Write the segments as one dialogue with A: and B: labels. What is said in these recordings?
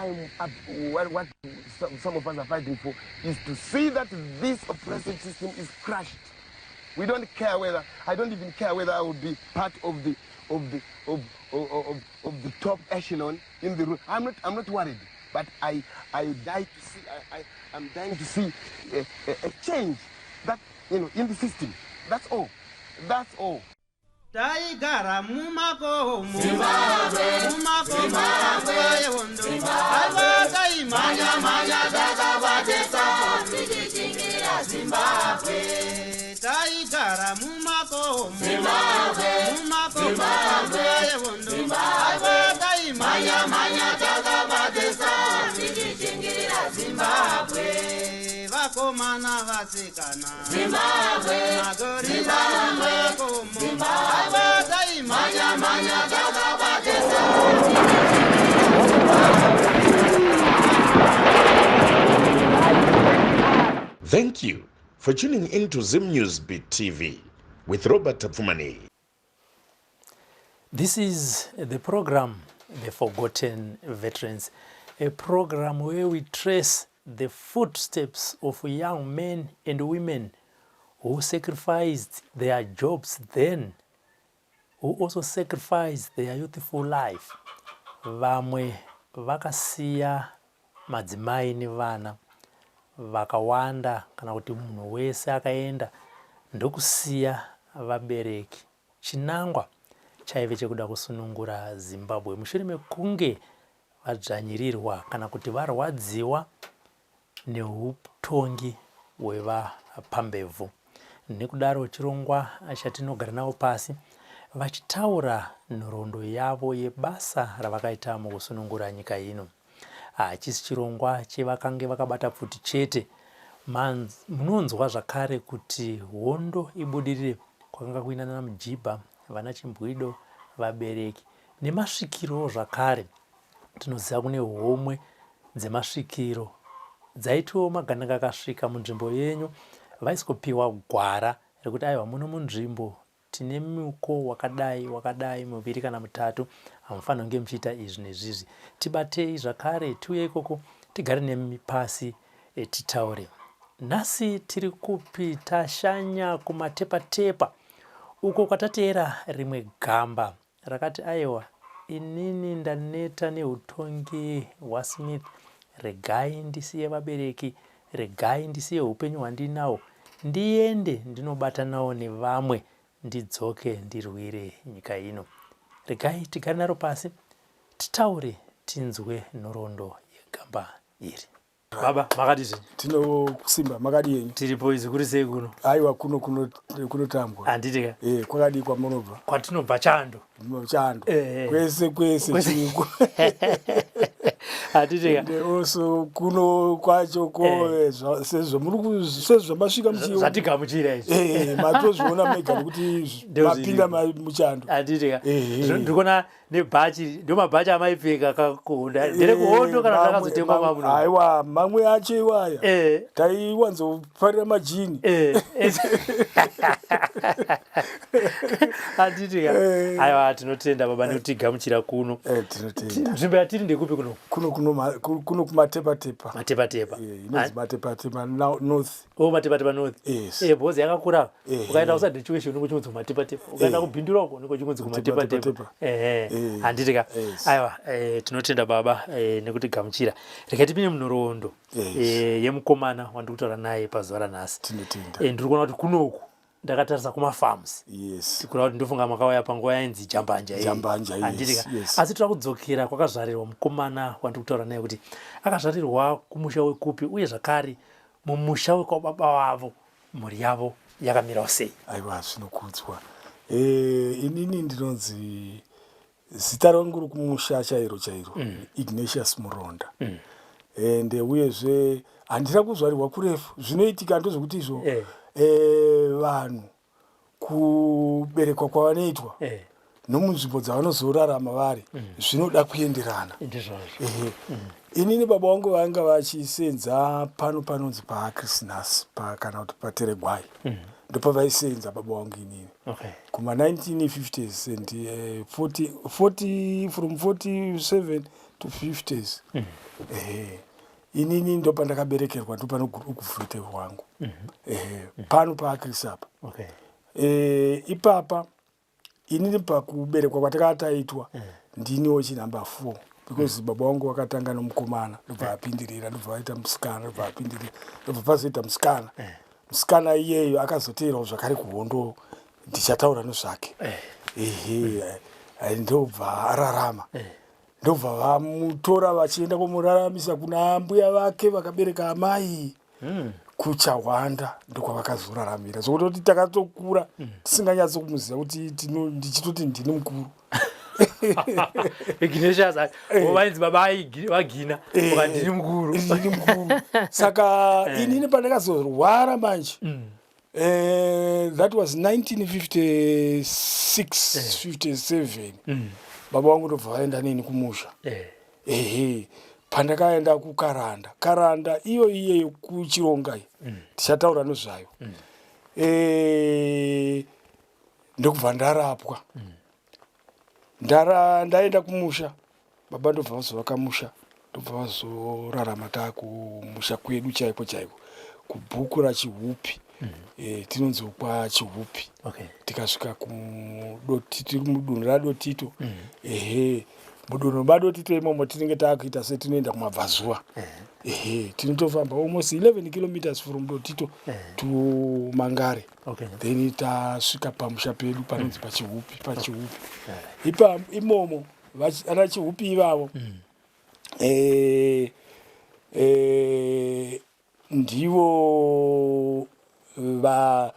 A: I'm up, what some of us are fighting for is to see that this oppressive system is crushed. We don't care whether, I don't even care whether I will be part of the of the of of, of, of the top echelon in the room. I'm not worried, but I die to see I'm dying to see a change that in the system. That's all. That's all.
B: Taigara mumakomo, mumakomo nguva yehondo. Aiwa, taimhanya-mhanya takabatesa
C: tichichingira Zimbabwe.
B: Taigara mumakomo, mumakomo nguva yehondo. Aiwa, taimhanya-mhanya
C: takabatesa tichichingira Zimbabwe.
B: Vakomana, vasikana,
C: Zimbabwe,
B: magorira mumakomo. Aiwa, taimhanya-mhanya
C: takabatesa.
D: Thank you for tuning in to Zim News Beat TV with Robert Tafumani.
E: This is the program, The Forgotten Veterans, a program where we trace the footsteps of young men and women who sacrificed their jobs then, who also sacrificed their youthful life. Vamwe vakasiya madzimai nevana vakawanda, kana kuti munhu wese akaenda ndokusiya vabereki. Chinangwa chaive chekuda kusunungura Zimbabwe mushure mekunge vadzvanyirirwa kana kuti varwadziwa neutongi hwevapambevhu. Nekudaro chirongwa chatinogara navo pasi vachitaura nhoroondo yavo yebasa ravakaita mukusunungura nyika ino. Hachisi chirongwa chevakange vakabata pfuti chete. Munonzwa zvakare kuti hondo ibudirire kwakanga kuina naMujibha, vana Chimbwido, vabereki nemasvikiro zvakare. Tinoziva kune homwe dzemasvikiro dzaitiwo magandanga akasvika munzvimbo yenyu vaisikopiwa gwara rekuti aiwa, muno munzvimbo tine muko wakadai wakadai, muviri kana mutatu, hamufaniri kunge muchiita izvi nezvizvi. Tibatei zvakare, tiuye ikoko, tigare nemi pasi, titaure. Nhasi tiri kupi? Tashanya kuMatepatepa uko kwatateera rimwe gamba rakati, "Aiwa, inini ndaneta neutongi hwaSmith. Regai ndisiye vabereki, regai ndisiye upenyu hwandinawo, ndiende ndinobatanawo nevamwe, ndidzoke ndirwire nyika ino." Regai tigare naro pasi, titaure, tinzwe nhoroondo yegamba iri. Baba, makati zvenyu?
F: Tinokusimba, makadi yenyu?
E: Tiripo. Izvi kuri sei kuno?
F: Aiwa, kuno kunotambwa.
E: Handiti ka?
F: Kwakadii kwamunobva?
E: Kwatinobva chando.
F: Chando. Kwese kwese. Chiriko.
E: Handiti ka?
F: And also kuno kwacho ko sezvamasvika muchiona.
E: Zvatigamuchira izvi.
F: Matozviona mega nekuti mapinda muchando.
E: Handiti ka? Ndikuona nebhachi, ndo mabhachi amaipfeka kakuhonda. Nderekuhondo kana takazotengwa mamuno?
F: Aiwa, mamwe acho iwaya taiwanzofarira majini.
E: Handiti ka? Aiwa, tinotenda baba nekutigamuchira kuno.
F: Tinotenda.
E: Nzvimbo yatiri ndekupi kuno?
F: Kuno kuMatepatepa.
E: Matepatepa.
F: Inonzi Matepatepa North.
E: O, Matepatepa North.
F: Yes.
E: Bhozi yakakura. Ukaenda kusadeciwation unenge uchingonzi kuMatepatepa, ukaenda kuBindura uko unenge uchingonzi kuMatepatepa.
F: Kumatepatepa.
E: Ehe, handiti ka?
F: Yes.
E: Aiwa, tinotenda baba nekutigamuchira. Regai tipinde munhoroondo yemukomana wandiri kutaura naye pazuva ranhasi.
F: Tinotenda.
E: Ndiri kuona kuti kunoku ndakatarisa kumafarms. Kureva kuti ndofunga makauya panguva yainzi jambanja iyi.
F: Jambanja, yes.
E: Handiti ka?
F: Yes.
E: Asi toda kudzokera kwakazvarirwa mukomana wandiri kutaura naye, kuti akazvarirwa kumusha wekupi, uye zvakare mumusha wekwababa vavo mhuri yavo yakamirawo sei.
F: Aiwa, zvinokudzwa. Inini ndinonzi, zita rangu rokumusha chairo chairo Ignatius Muronda. Ende uyezve handina kuzvarirwa kurefu. Zvinoitika ndezvekuti izvo vanhu kuberekwa kwavanoitwa nomunzvimbo dzavanozorarama vari zvinoda kuenderana.
E: Ndizvozvo.
F: Ehe, inini baba vangu vanga vachisenza pano panonzi paChristmas pa, kana kuti paTeregwai, ndopavaisenza baba vangu inini kuma 1950s and 40, 40, from 47. to 50s. Ehe, inini ndopandakaberekerwa, ndopanoguvhurite hwangu. Ehe, pano paAcris apa. Ipapa inini pakuberekwa kwatakataitwa ndiniwo chinumber 4, because baba vangu vakatanga nomukomana, ndobva apindirira, ndobva vaita musikana, ndobva apindirira, ndobva pazoita musikana. Musikana iyeyo akazoteerawo zvakare kuhondo, ndichataura nezvake. Ehe, ndobva ararama, ndobva vamutora vachienda kumuraramisa kuna mbuya vake vakabereka amai kuChahwanda, ndokwavakazoraramira, zvokutoti takatokura tisinganyatso kumuziva kuti ndichitoti ndini mukuru.
E: Ignatius vainzi baba vaGina, ukandini mukuru.
F: Ndini mukuru. Saka inini pandakazorwara manje, that was 1956 57, baba vangu ndobva vaenda neni kumusha. Ehe, pandakaenda kuKaranda, Karanda iyo iyeyo kuChironga iyi, tichataura nezvayo. Ndokubva ndarapwa. Ndaenda kumusha, baba ndobva vazovaka musha, ndobva vazorarama taakumusha kwedu chaiko chaiko kubhuku raChihupi. Tinonzi kwaChihupi. Tikasvika kudoti, tiri mudunhu raDotito. Ehe, mudunhu maDotito imomo tinenge taakuita setinoenda kumabvazuva. Ehe, tinotofamba almost 11 kilometers from Dotito to Mangare. Then tasvika pamusha pedu panonzi paChihupi. PaChihupi ipa imomo, ana Chihupi ivavo ndivo va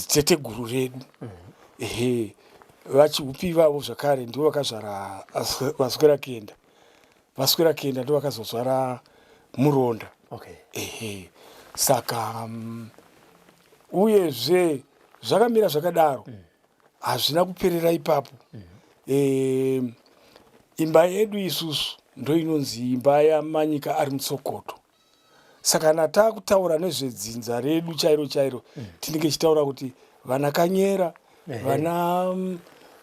F: teteguru redu. Ehe, vaChihupi ivavo zvakare ndivo vakazvara Vaswera Kenda. Vaswera Kenda ndo vakazozvara Muronda. Ehe, saka uyezve zvakamira zvakadaro, hazvina kuperera ipapo. Imba yedu isusu ndo inonzi imba yaManyika ari Mutsokoto. Saka kana taakutaura nezvedzinza redu chairo chairo, tinenge tichitaura kuti vana Kanyera,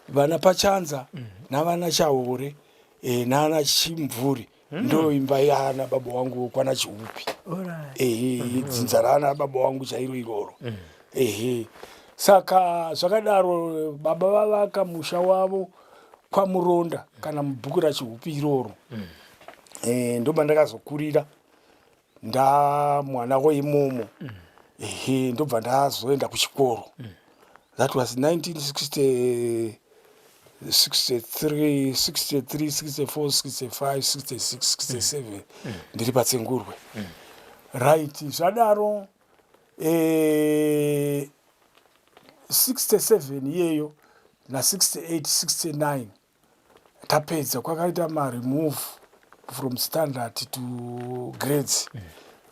F: vana Pachanza, navana Chahore, nana Chimvuri, ndo imba yaana baba wangu kwana Chiupi. Ehe, dzinza raana baba wangu chairo iroro. Ehe, saka zvakadaro, baba vavaka musha wavo kwaMuronda kana mubhuku raChihupi iroro. Ndoba ndakazokurira ndamwana weimomo. Ehe, ndobva ndazoenda kuchikoro. That was 1960, 63, 63, 64, 65, 66, 67, ndiri paTsengurwe. Right, zvadaro, 67 iyeyo na68, 69 tapedza, kwakaita maremove from standard to grades.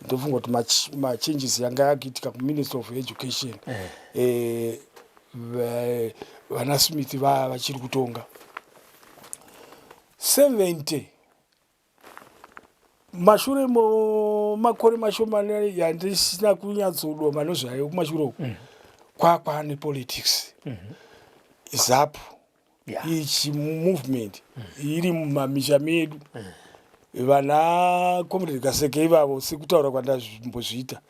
F: Ndofunga kuti machanges yanga yakuitika kuMinistry of Education, vana Smith vachiri kutonga 70. Mashure makore mashomani yandisina kunyatsodoma nezvayo kumashure uku, kwakwane politics, ZAPU ichi movement iri mumamisha medu. Vana Comrade Kaseke ivavo, sekutaura kwandambozviita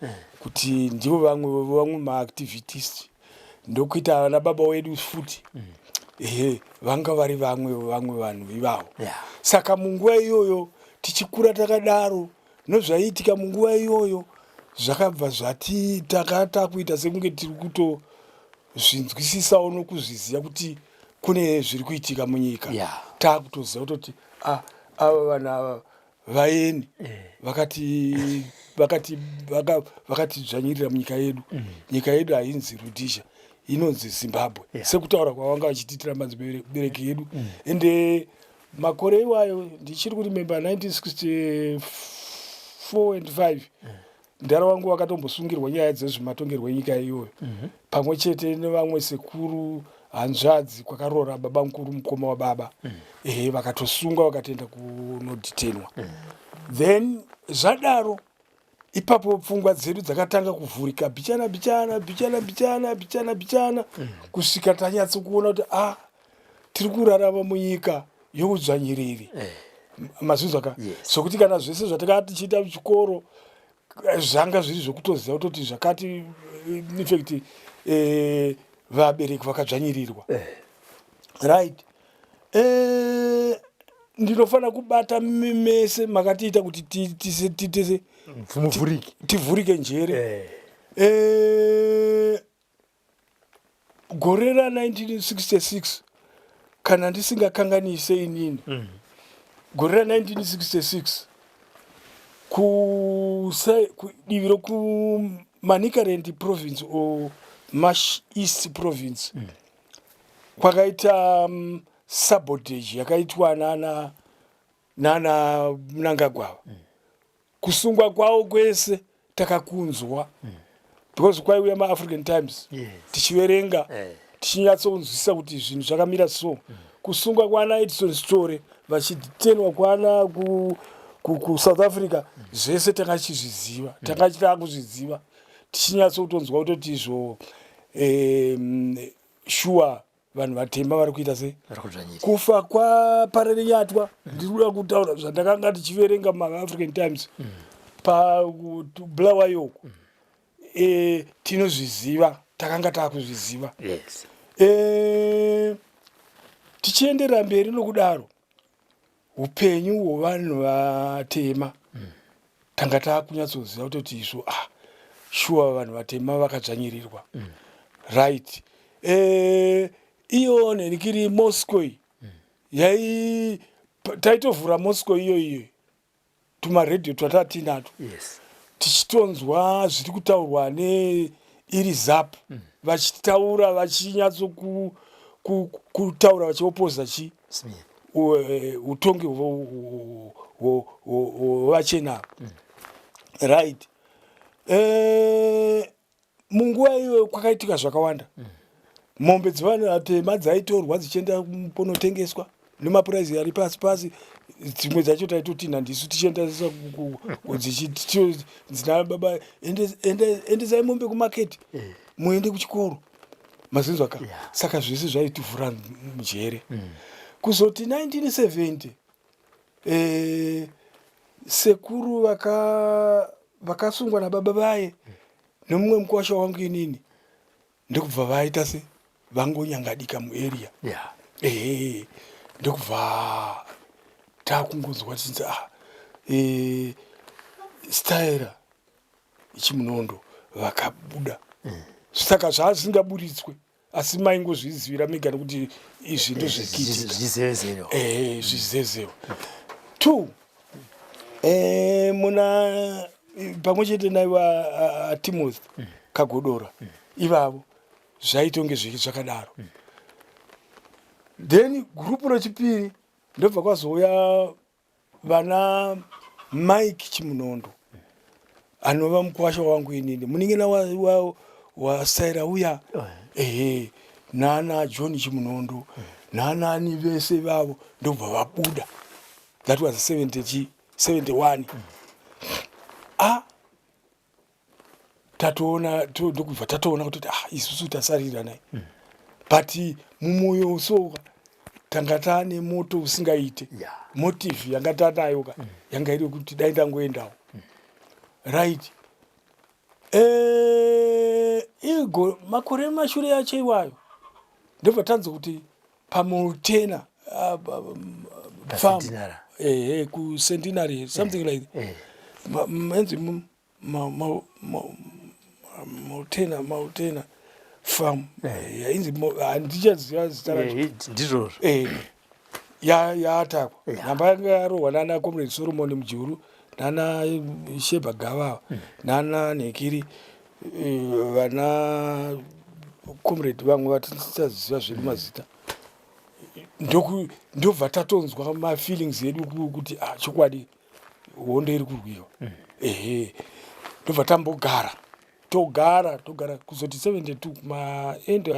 F: kuti ndivo vamwe maactivist, ndokuita vana baba wedu futi. Ehe, vanga vari vamwe vanhu ivavo. Saka munguva iyoyo tichikura takadaro, nozvaiitika munguva iyoyo zvakabva zvati takata kuita sekunge tiri kutozvinzwisisawo nokuzviziva kuti kune zviri kuitika munyika. Taakutoziva kutoti, ah, ava vanhu ava vaeni vakatidzvanyirira munyika yedu. Nyika yedu hainzi Rhodesia, inonzi Zimbabwe, sekutaura kwavanga vachitiitira madzibereki yedu. Ende makore iwayo ndichiri kuremember 1964 and 5, mudhara wangu wakatombosungirwa nyaya dzezvematongerwo enyika iyoyo, pamwe chete nevamwe sekuru, hanzvadzi kwakaroora baba mukuru, mukoma wababa. Ehe, vakatosungwa, vakatoenda kunodetainwa. Then zvadaro ipapo pfungwa dzedu dzakatanga kuvhurika bichana bichana, bichana bichana, bichana bichana, kusvika tanyatsokuona kuti, ah, tiri kurarama munyika youdzvanyiriri. Mazvinzwa ka?
E: Yes.
F: Zvokuti kana zvese zvatakanga tichiita kuchikoro, zvanga zviri zvokutoziva kutoti zvakati, infact vabereki vakadzvanyirirwa. Right, ndinofanira kubata mese makatiita kuti tise
E: Muvhurike.
F: Tivhurike njere. Gore ra1966, kana ndisingakanganise inini, gore ra1966 kudivi rokuManicaland Province or Mash East Province, kwakaita sabotage yakaitwa nana Mnangagwa. Kusungwa kwavo kwese takakunzwa because kwaiuya maAfrican Times, tichiverenga, tichinyatsonzwisisa kuti zvinhu zvakamira. So kusungwa kwana Edson Store, vachitenwa kwana kuSouth Africa, zvese tanga tichizviziva, tanga takuzviziva, tichinyatsokutonzwa kutoti izvo shuwa vanhu vatema vari kuita sei.
E: Vari kudzvanyirira.
F: Kufa kwaParirenyatwa, ndiri kuda kutaura zvandakanga tichiverenga mumaAfrican Times paBulawayo uku. Tinozviziva, takanga taakuzviziva. Tichienderera mberi nokudaro, upenyu hwevanhu vatema tanga taakunyatsoziva kutoti izvo, ah, shuwa vanhu vatema vakadzvanyirirwa. Right, iyo nhenikiri Moscow iyi yai taitovhura Moscow iyo iyo tumaredhiyo twatatinatwo, tichitonzwa zviri kutaurwa neiri ZAPU, vachitaura, vachinyatso kutaura vachiopoza chi
E: Smith.
F: Utongi hwevachena. Right, munguva iyoyo kwakaitika zvakawanda. Mombe dzevanhu vatema dzaitorwa dzichienda kunotengeswa nemapuraizi ari pasi pasi. Dzimwe dzacho taitotinha ndisu, tichiendesa dzina baba, "Endesai mombe kumaketi, muende kuchikoro." Mazinzwa ka?
E: Yeah.
F: Saka zvese zvaitivhura mujere. Kuzoti 1970, sekuru vakasungwa nababa vaye nemumwe mukwasha wangu inini, ndokubva vaita se vangonyangadika muarea. Ehe, ndokubva takungonzwa tichinzi, ah, Staira Chimunondo vakabuda. Saka zvazvingaburitswe, asi maingozvizivira mega nekuti izvi ndozvikuitika.
E: Zvizevezero.
F: Ehe, zvizezewa two, muna pamwe chete naiva Timothy Kagodora ivavo, zvaitonge zvakadaro. Then gurupu rechipiri ndobva kwazouya vana Mike Chimunondo, anova mukwasha wangu inini, munin'ina waSaira uya, ehe, nana John Chimunondo nanani vese vavo ndobva vabuda. That was 70 chi 71. Ah, tatoona, ndokubva tatoona kuti, ah, isusu tasarira nai. But mumwoyo so tanga taane moto usingaite. Motive yanga tanayo ka yanga iri yekuti dai ndangoendawo. Right, igo makore mashure yacho iwayo ndobva tanzwa kuti paMultena farm,
E: PaCentenary.
F: Ehe, kuCentenary, something like enzi Multena Farm, yainzi handichaziva zita racho.
E: Ndizvozvo.
F: Yaatakwa. Nhamba yanga yarohwa nana Comrade Solomon Mujuru, nana Sheba Gavava, nana Nhekiri, vana comrade vamwe vatisaziva zvedu mazita. Ndobva tatonzwa mafeelings edu kuti, ah, chokwadi hondo iri kurwiwa. Ehe, ndobva tambogara, togara, togara, kuzoti 72, kuma end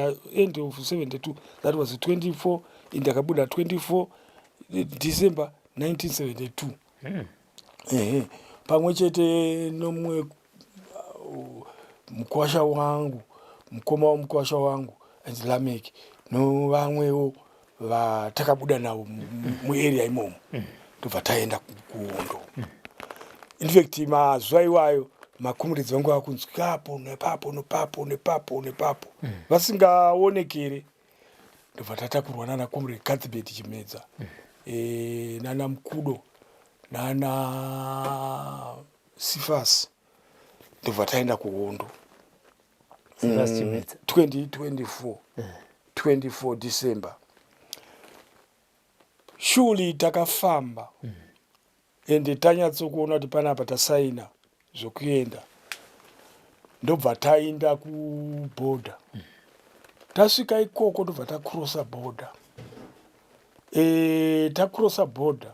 F: of 72, that was 24, indakabuda 24 December 1972. Ehe, pamwe chete nomumwe mukwasha wangu, mukoma wamukwasha wangu anzi Lamek, novamwewo vatakabuda navo muarea imomo. Ndobva taenda kuhondo. In fact, mazuva iwayo makomuredzi vangu vakunzwika apo nepapo nepapo nepapo nepapo, vasingaonekere. Ndobva tatakurwa nana Comrade Cuthbert Chimedza, nana Mukudo, nana Sifas. Ndobva taenda kuhondo.
E: Sifas Chimedza.
F: 2024, 24 December. Surely takafamba, ende tanyatsokuona kuti panapa tasaina zvokuenda. Ndobva taenda kubhodha. Tasvika ikoko, ndobva tacrossa border. Tacrossa border,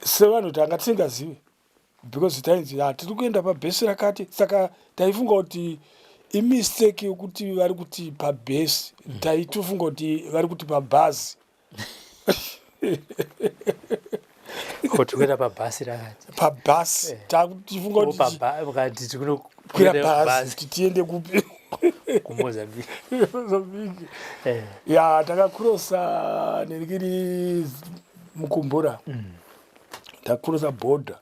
F: sevanhu tanga tisingazivi, because tainzi, "Ah, tiri kuenda pabhesi rakati." Saka taifunga kuti imistake yokuti vari kuti pabhesi. Taitofunga kuti vari kuti pabhazi.
E: Kuti kuenda pabhasi rakati.
F: Pabhasi. Takuchifunga kuti
E: Ukati
F: kwira bhazi kuti tiende kupi?
E: KuMozambique.
F: Mozambique. Ya, takacrossa nerikiri Mukumbura. Tacrossa border,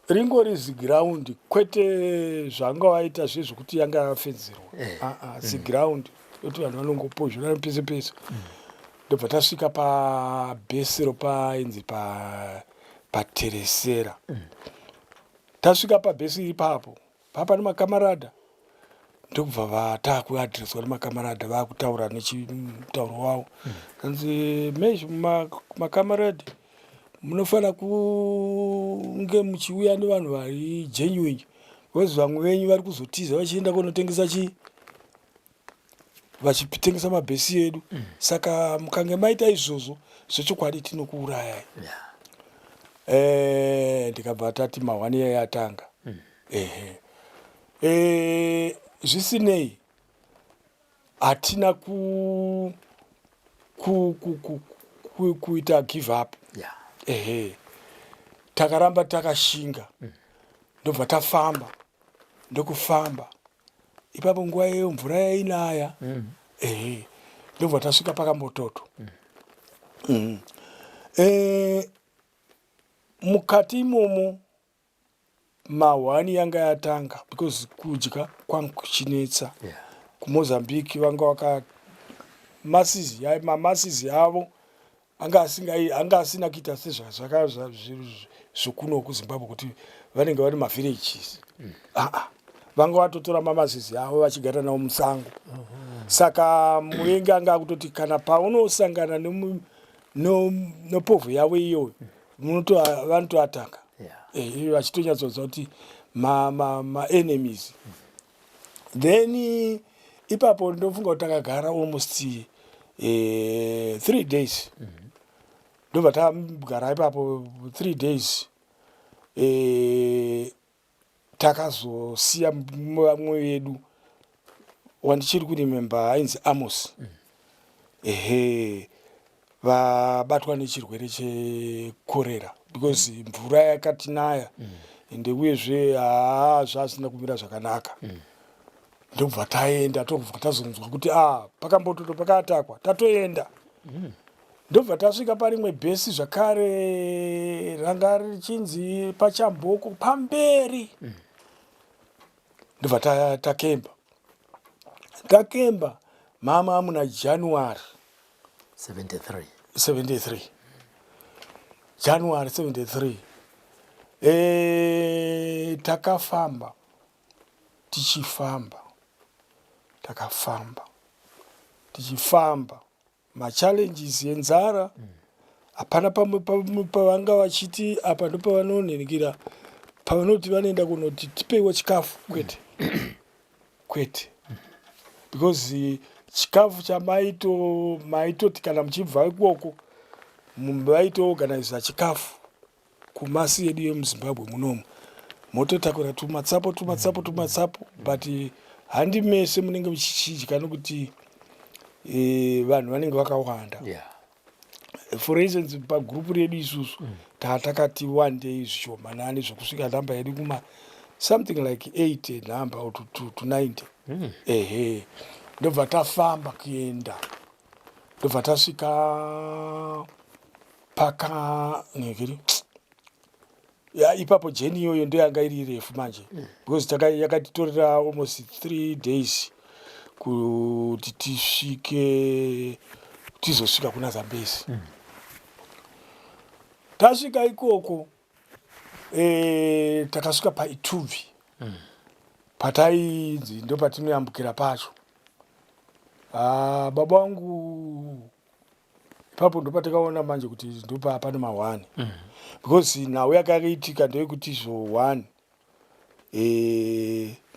F: ringori ziground, kwete zvanga waita zvezvokuti yanga yafenzerwa. Aa, ziground kuti vanhu vanongopozhona pese pese. Ndobva tasvika pabhesero painzi paTeresera. Tasvika pabhesi ipapo, papa nemakamarada, ndokubva vatakuadhireswa nemakamarada, vakutaura nechimutauro wavo. Kanzi, "Mezvo makamaradi, munofanira kunge muchiuya nevanhu vari genuine, because vamwe venyu vari kuzotiza vachienda kunotengesa chii, vachitengesa mabhesi edu. Saka mukange maita izvozvo, zvechokwadi tinokuurayai." Ndikabva tati mahwani yaye atanga. Ehe. Zvisinei, hatina kuita give up. Ehe, takaramba takashinga. Ndobva tafamba, ndokufamba ipapo. Nguva iyoyo mvura yainaya. Ehe, ndobva tasvika paKambototo. Mukati imomo mahwani yanga yatanga, because kudya kwanga kuchinetsa. KuMozambique vanga vaka masizi, mamasizi avo anga anga asina kuita sezvazvaka zvokuno kuZimbabwe, kuti vanenge vari mavillages. Aa, vanga vatotora mamazizi avo vachigara navo musango. Saka muvengi anga akutoti kana paunosangana nopovhu yavo iyoyo, vanotoataka. Vachitonyatsoziva kuti maenemies. Then ipapo ndofunga kuti takagara almost 3 days. Ndobva tagara ipapo 3 days. Takazosiya vamwe vedu wandichiri kuremember, ainzi Amos. Ehe, vabatwa nechirwere chekorera, because mvura yakatinaya, ende uyezve haa, zvasina kumira zvakanaka. Ndobva taenda, tobva tazonzwa kuti a, paKambototo pakaatakwa. Tatoenda, ndobva tasvika parimwe bhesi zvakare ranga richinzi paChamboko pamberi. Ndobva takemba. Takemba mama muna January
E: 73.
F: 73, January 73. Takafamba, tichifamba, takafamba tichifamba, machallenges enzara. Hapana pamwe pavanga vachiti apa ndopavanonhenikira, pavanoti vanoenda kunoti, "Tipeiwo chikafu." Kwete, kwete, because chikafu chamaito maitoti kana muchibva ikoko, vaitoorganiza chikafu kumasi yedu yemuZimbabwe munomu, mototakura tumatsapo, tumatsapo, tumatsapo, but handi mese munenge muchichidya, nokuti vanhu vanenge vakawanda. For instance, pagurupu redu isusu tatakati one day zvishomanani zvokusvika nhamba yedu kuma something like 80 number or to 90. Ehe, ndobva tafamba kuenda, ndobva tasvika. Paka nhekiri ya ipapo journey iyoyo ndo yanga iri refu manje, because yakatitorera almost 3 days kuti tisvike, tizosvika kuna Zambezi. Tasvika ikoko, takasvika paItubvi, patainzi ndo patinoyambukira pacho. Ah, baba vangu ipapo ndo patakaona manje kuti ndopa pane mahwani, because nhau yakaitika ndeyekuti zvo one,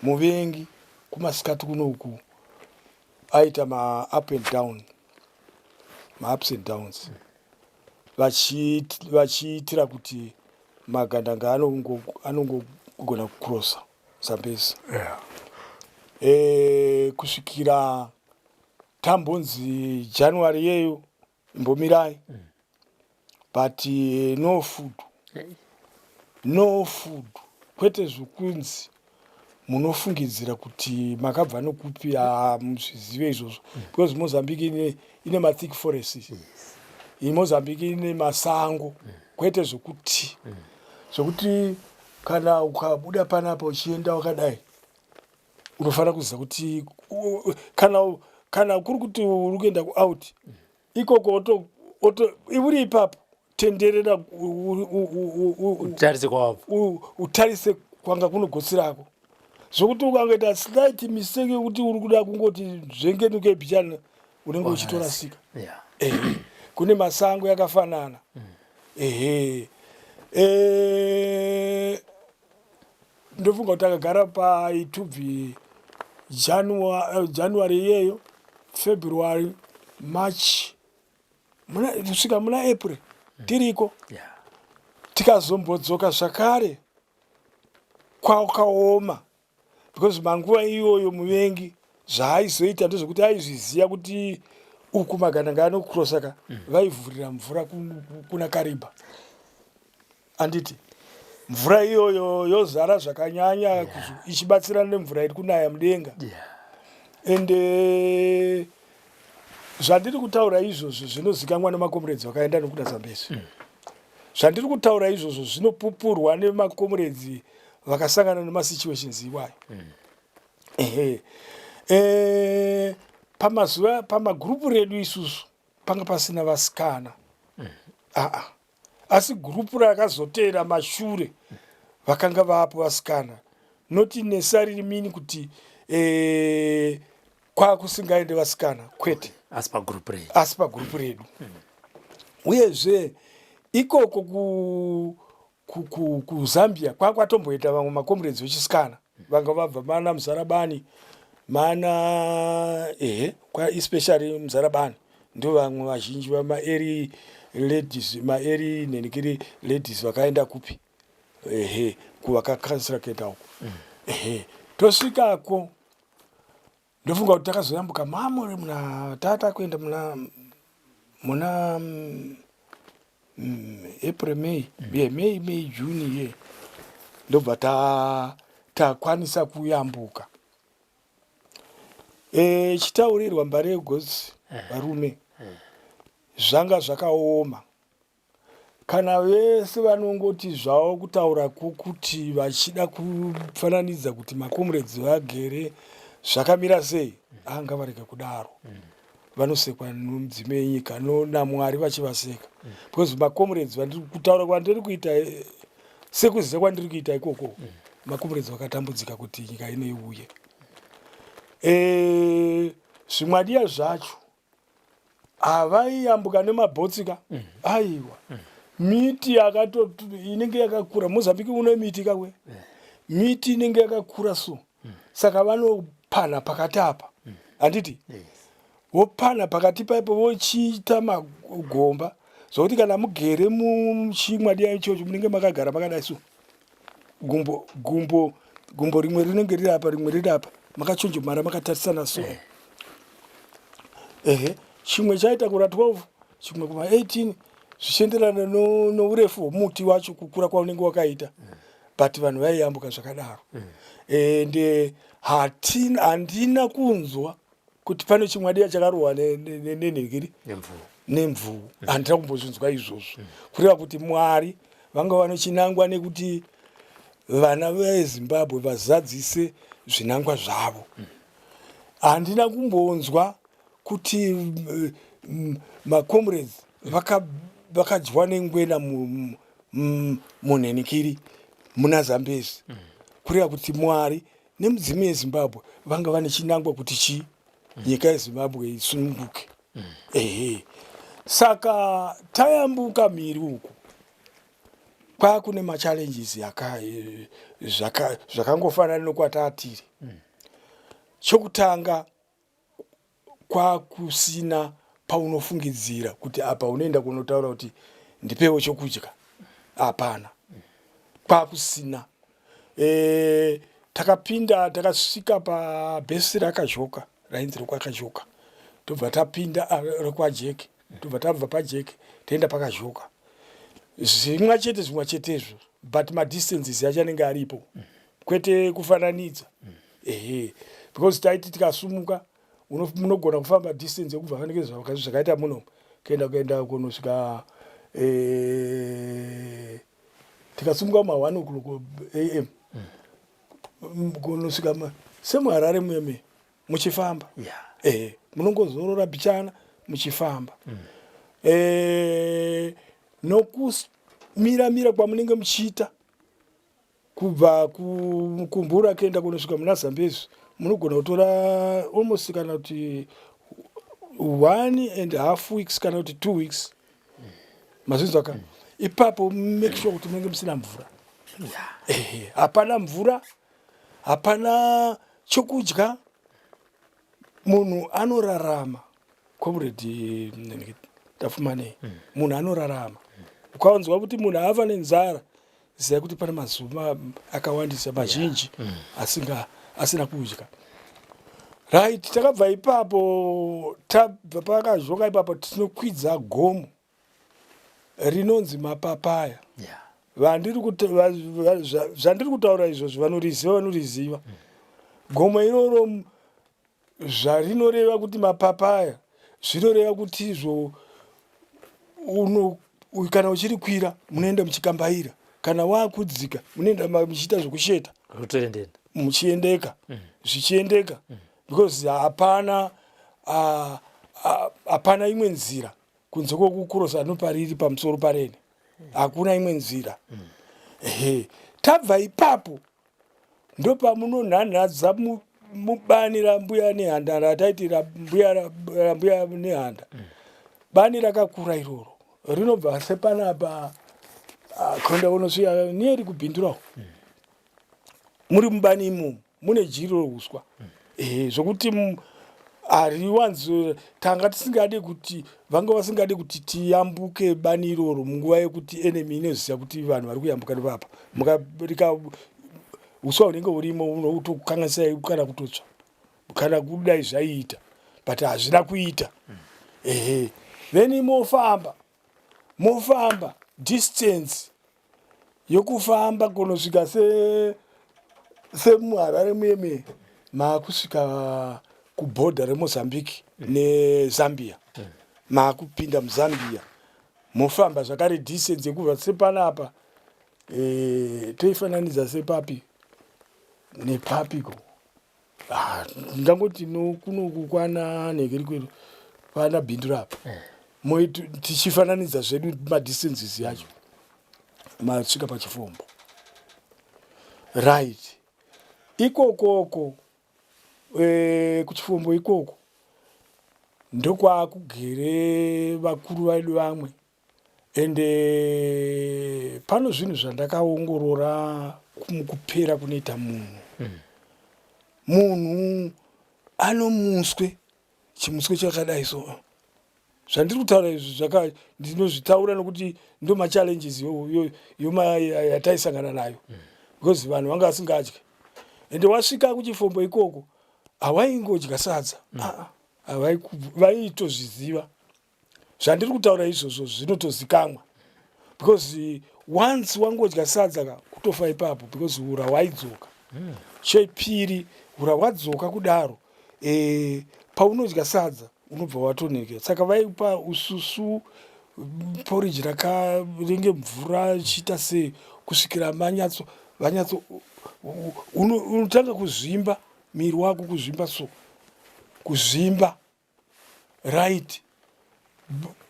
F: muvengi kumasikati kunoku aita ma-up and down, ma-ups and downs, vachiitira kuti magandanga anongogona kucrossa Zambezi. Kusvikira tambonzi January yeyo imbomirai, but no food, no food, kwete zvokunzi munofungidzira kuti makabva nokupi, hamuzvizive izvozvo, because Mozambique ine mathick forest. Mozambique ine masango, kwete zvokuti kana ukabuda panapa uchienda wakadai, unofanira kuziva kuti kana kuri kuti uri kuenda kuout ikoko, uri ipapo, tenderera
E: Utarise kwawabva.
F: Utarise kwanga kunogotsirako, zvokuti ukangoita slight mistake yekuti uri kuda kungoti zvengenuke bhichana, unenge uchitorasika. Ehe, kune masango yakafanana. Ehe, ndofunga kuti takagara paItubvi January iyeyo, February, March, kusvika muna April tiriko. Tikazombodzoka zvakare, kwakaoma, because manguva iyoyo muvengi zvaaizoita ndezvekuti aizviziva kuti uku magandanga anocrossa ka, vaivhurira mvura kuna Kariba, anditi mvura iyoyo yozara zvakanyanya, ichibatsirana nemvura iri kunaya mudenga. Ende zvandiri kutaura izvozvo zvinozikanwa nemakomuredzi vakaenda nokuda Zambezi. Zvandiri kutaura izvozvo zvinopupurwa nemakomuredzi vakasangana nemasituations iwayo. Ehe, pamazuva pamagurupu redu isusu panga pasina vasikana, aa, asi gurupu rakazoteera mashure vakanga vapo vasikana, not necessarily mean kuti kwakusingaende vasikana, kwete.
E: Asi pagurupu renyu.
F: Asi pagurupu redu. Uyezve ikoko kuZambia kwakwatomboita vamwe makomrades vechisikana vanga vabva mana Muzarabani, mana, ehe, especially Muzarabani, ndo vamwe vazhinji vamaearly ladies, maearly nenikiri ladies vakaenda kupi, ehe, kuvakakansira kuenda uko. Ehe, tosvikako, ndofunga kuti takazoyambuka mamuri muna tata kuenda muna April, May, yeah, May, June ye, ndobva takwanisa kuyambuka. Chitaurirwa mbare yegotsi, varume, zvanga zvakaoma. Kana vese vanongoti zvavo kutaura kwokuti vachida kufananidza kuti makomrades vagere zvakamira sei, angavarege kudaro, vanosekwa nomudzime yenyika naMwari vachivaseka, because makomrades vandiri kutaura kwandiri kuita, sekuziva kwandiri kuita ikoko, makomrades vakatambudzika kuti nyika ino iuye. Zvimwadiya zvacho havaiyambuka nemabhotsi ka, aiwa, miti yakato inenge yakakura. Mozambique une miti kakwe, miti inenge yakakura, so saka vanopana pakati apa, handiti? Vopana pakati paipo, vochiita magomba, zvokuti kana mugere muchimwadiya ichocho, munenge makagara makadai so, gumbo rimwe rinenge riri apa, rimwe riri apa, makachonjomara makatarisana so. Ehe, chimwe chaita kura 12, chimwe kuma 18, zvichienderana nourefu hwomuti wacho, kukura kwaunenge wakaita. But vanhu vaiyambuka zvakadaro, ende handina kunzwa kuti pane chimwadiya chakarohwa nenhingiri.
E: Nemvura.
F: Nemvuu handina kumbozvinzwa izvozvo. Kureva kuti Mwari vanga vane chinangwa nekuti vana veZimbabwe vazadzise zvinangwa zvavo. Handina kumbonzwa kuti macomrades vakadyiwa nengwena munhenikiri muna Zambezi. Kureva kuti Mwari nemudzimu yeZimbabwe vanga vane chinangwa kuti chii, nyika yeZimbabwe isununguke. Ehe, saka tayambuka mhiri uku kwakune machallenges zvakangofanana nokwatatiri. Chokutanga, kwakusina paunofungidzira kuti apa unoenda kunotaura kuti ndipewo chokudya, hapana, kwakusina. Takapinda, takasvika pabhesi raKazhoka, rainzi rekwaKazhoka, tobva tapinda rekwaJeke, tobva tabva paJeke toenda paKazhoka, zvimwa chete zvimwa chetezvo, but madistances yacho anenge aripo, kwete kufananidza. Ehe, because taiti tikasumuka munogona kufamba distance yekubva fanike zvakaita muno kuenda kunosvika tikasumuka ma 1 o'clock am kunosvika semuHarare muyeme muchifamba. Ehe, munongozorora bichana muchifamba. Nokumira mira kwamunenge muchiita kubva kuMukumbura kuenda kunosvika muna Zambezi, munogona kutora almost kana kuti 1.5 weeks kana kuti 2 weeks. Mazvinzwa ka? Ipapo make sure kuti munenge musina mvura. Ehe, hapana mvura, hapana chokudya. Munhu anorarama, comrade Tafumanei, munhu anorarama. Ukaonzwa kuti munhu ava nenzara, ziva kuti pane mazuva akawandisa mazhinji asinga asina kudya. Right, takabva ipapo, tabva paKazhoka ipapo, tinokwidza gomo rinonzi Mapapaya. Zvandiri kutaura izvozvo vanoriziva, vanoriziva gomo iroro. Zvarinoreva kuti Mapapaya, zvinoreva kuti izvo kana uchirikwira munoenda muchikambaira, kana waakudzika munoenda muchiita zvokusheta.
E: Ruterendenda.
F: Muchiendeka, zvichiendeka, because hapana hapana imwe nzira kunze kwokukurosa nopariri pamusoro parene, hakuna imwe nzira. Ehe, tabva ipapo ndopamunonhanhadza mubani raMbuya Nehanda, rataiti raMbuya Nehanda. Bani rakakura iroro, rinobva sepanapa kuenda kunosvika niyeri kuBindurawo. Muri mubani imomo mune jiro reuswa. Ehe, zvokuti hariwanzo tanga tisingade kuti vanga vasingade kuti tiyambuke bani iroro munguva yekuti enemy inoziva kuti vanhu vari kuyambuka nepapa. Mukarika uswa hunenge hurimo unotokukanganisai kana kutotsva kana kudai zvaiita, but hazvina kuita. Ehe, then mofamba, mofamba distance yokufamba kunosvika semuHarare muyeme, maakusvika kubhodha reMozambique neZambia. Maakupinda muZambia, mofamba zvakare distance yekubva sepanapa, toifananidza sepapi nepapiko? Ah, ndingangoti no kunoku kwana nhekeri kwedu pana Bindura apa. Tichifananidza zvedu madistances yacho, masvika paChifombo. Right, ikokoko kuChifombo ikoko ndokwakugere vakuru vedu vamwe. Ende pano zvinhu zvandakaongorora mukupera kunoita munhu. Munhu anomuswe chimuswe chakadai so. Zvandiri kutaura izvi zvaka ndinozvitaura nokuti ndo machallenges yataisangana nayo, because vanhu vanga vasingadyi. Ende wasvika kuChifombo ikoko hawaingodya sadza. Ah, ah, vaitozviziva zvandiri kutaura izvozvo, zvinotozikamwa, because once wangodya sadza ka, kutofa ipapo, because ura hwaidzoka. Chepiri, ura hwadzoka kudaro, paunodya sadza. Unobva watonhekera. Saka vaipa ususu porridge rakarenge mvura ichiita sei kusvikira manyatso vanyatso unotanga kuzvimba miri wako kuzvimba so kuzvimba right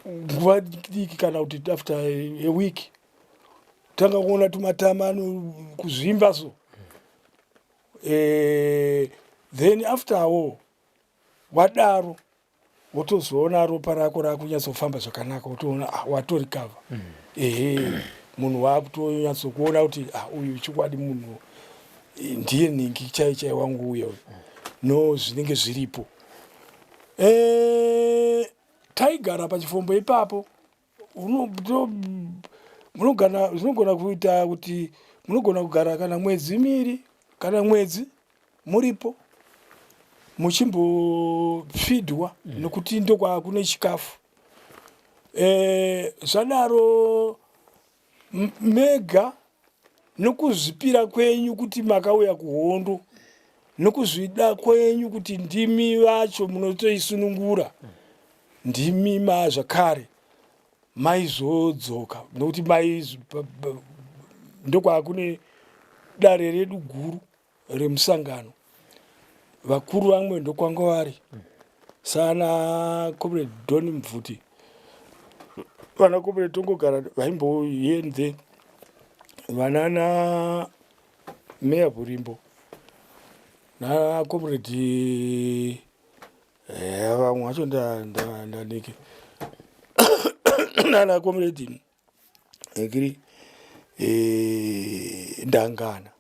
F: nguva diki kana kuti after a week tanga kuona tumatama kuzvimba so eh, then after all wadaro wotozoona ropa rako rakunyatsofamba zvakanaka wotoona ah, watorikava mm. Ehe, munhu wakutonyatsokuona kuti ah, uyu chokwadi munhu eh, ndiye nhingi chai chai wangu uya uyu no zvinenge zviripo e, taigara pachifombo ipapo munogana zvinogona kuita kuti munogona kugara kana mwedzi miri kana mwedzi muripo muchimbofidwa mm. Nokuti ndokwakune chikafu e, zvadaro mega nokuzvipira kwenyu kuti makauya kuhondo nokuzvida kwenyu kuti ndimi vacho munotoisunungura ndimi ma zvakare maizodzoka nokuti mai ndokwakune dare redu guru remusangano vakuru vamwe ndokwanga vari sana Comrade Don Mvuti, vana Comrade Tongogara vaimbo here and there, vanana Meya Burimbo na Comrade eh, vamwe vacho ndanike nana Comrade ekiri eh, Ndangana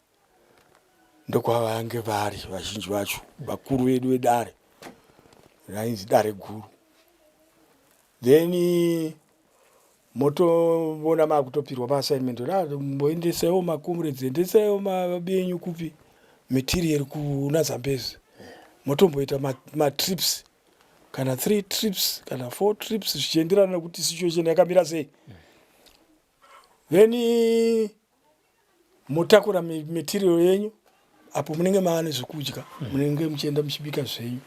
F: ndokwavange vari vazhinji vacho vakuru vedu vedare rainzi dare guru. Then motoona makutopirwa maassignment mboendesaiwo macomrades, endesaiwo mabenyu kupi material kuna Zambezi, motomboita matrips kana three trips kana four trips zvichienderana nekuti situation yakamira sei. Then motakura material yenyu apo munenge mava nezvekudya, munenge muchienda muchibika zvenyu,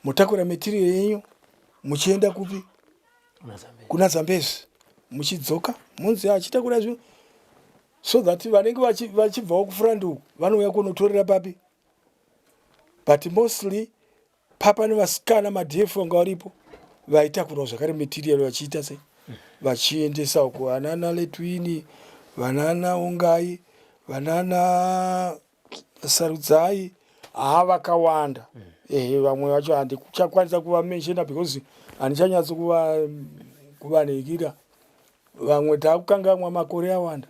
F: motakura material yenyu muchienda kupi kuna Zambezi, muchidzoka munzi achitakura zvinhu so that vanenge vachibvawo kufront uku vanouya kunotorera papi. But mostly papa nevasikana madf vanga varipo vaitakurawo zvakare material vachiita sei vachiendesa uko vanana Letwini, vanana Ungai, vanana Sarudzai, haa vakawanda. Ehe, vamwe vacho handichakwanisa kuvamenshena because handichanyatso kuvanhikira vamwe takukangamwa makore awanda.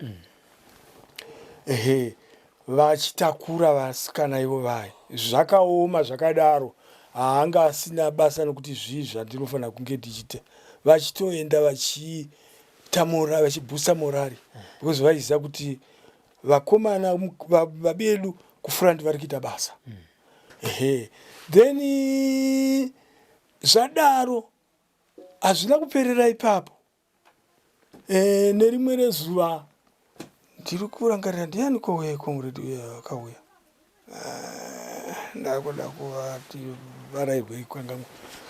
F: Ehe, vachitakura vasikana ivo vaya zvakaoma zvakadaro haanga asina basa nokuti zvii zvandinofanira kunge ndichiita vachitoenda vachiita mora vachibhusta morari because vaiziva kuti vakomana vabedu kufront vari kuita basa. Ehe, then zvadaro hazvina kuperera ipapo. E, nerimwe rezuva ndiri kurangarira ndiani kouya comrade uya akauya eh, ndakuda kuvati varairwe kwangamwa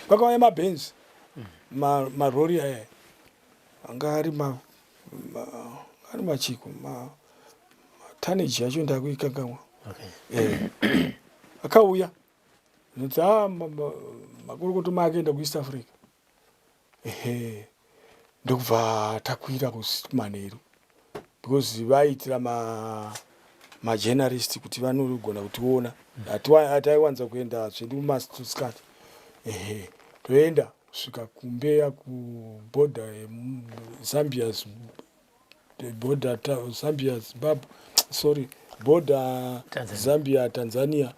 F: kwakauya mabhenzi marori aya anga ari ari machiko mataneji yacho ndakuikangamwa eh, akauya noti a ah, makorokoto make enda kuEast Africa. Ehe, ndokubva takwira kumanheru because vaiitira majournalist kuti vanogona kutiona. Hataiwanza kuenda zvedu mumasikati. Ehe, toenda kusvika kumbeya kuborder yeZambia, border Zambia Zimbabwe, sorry, border Zambia Tanzania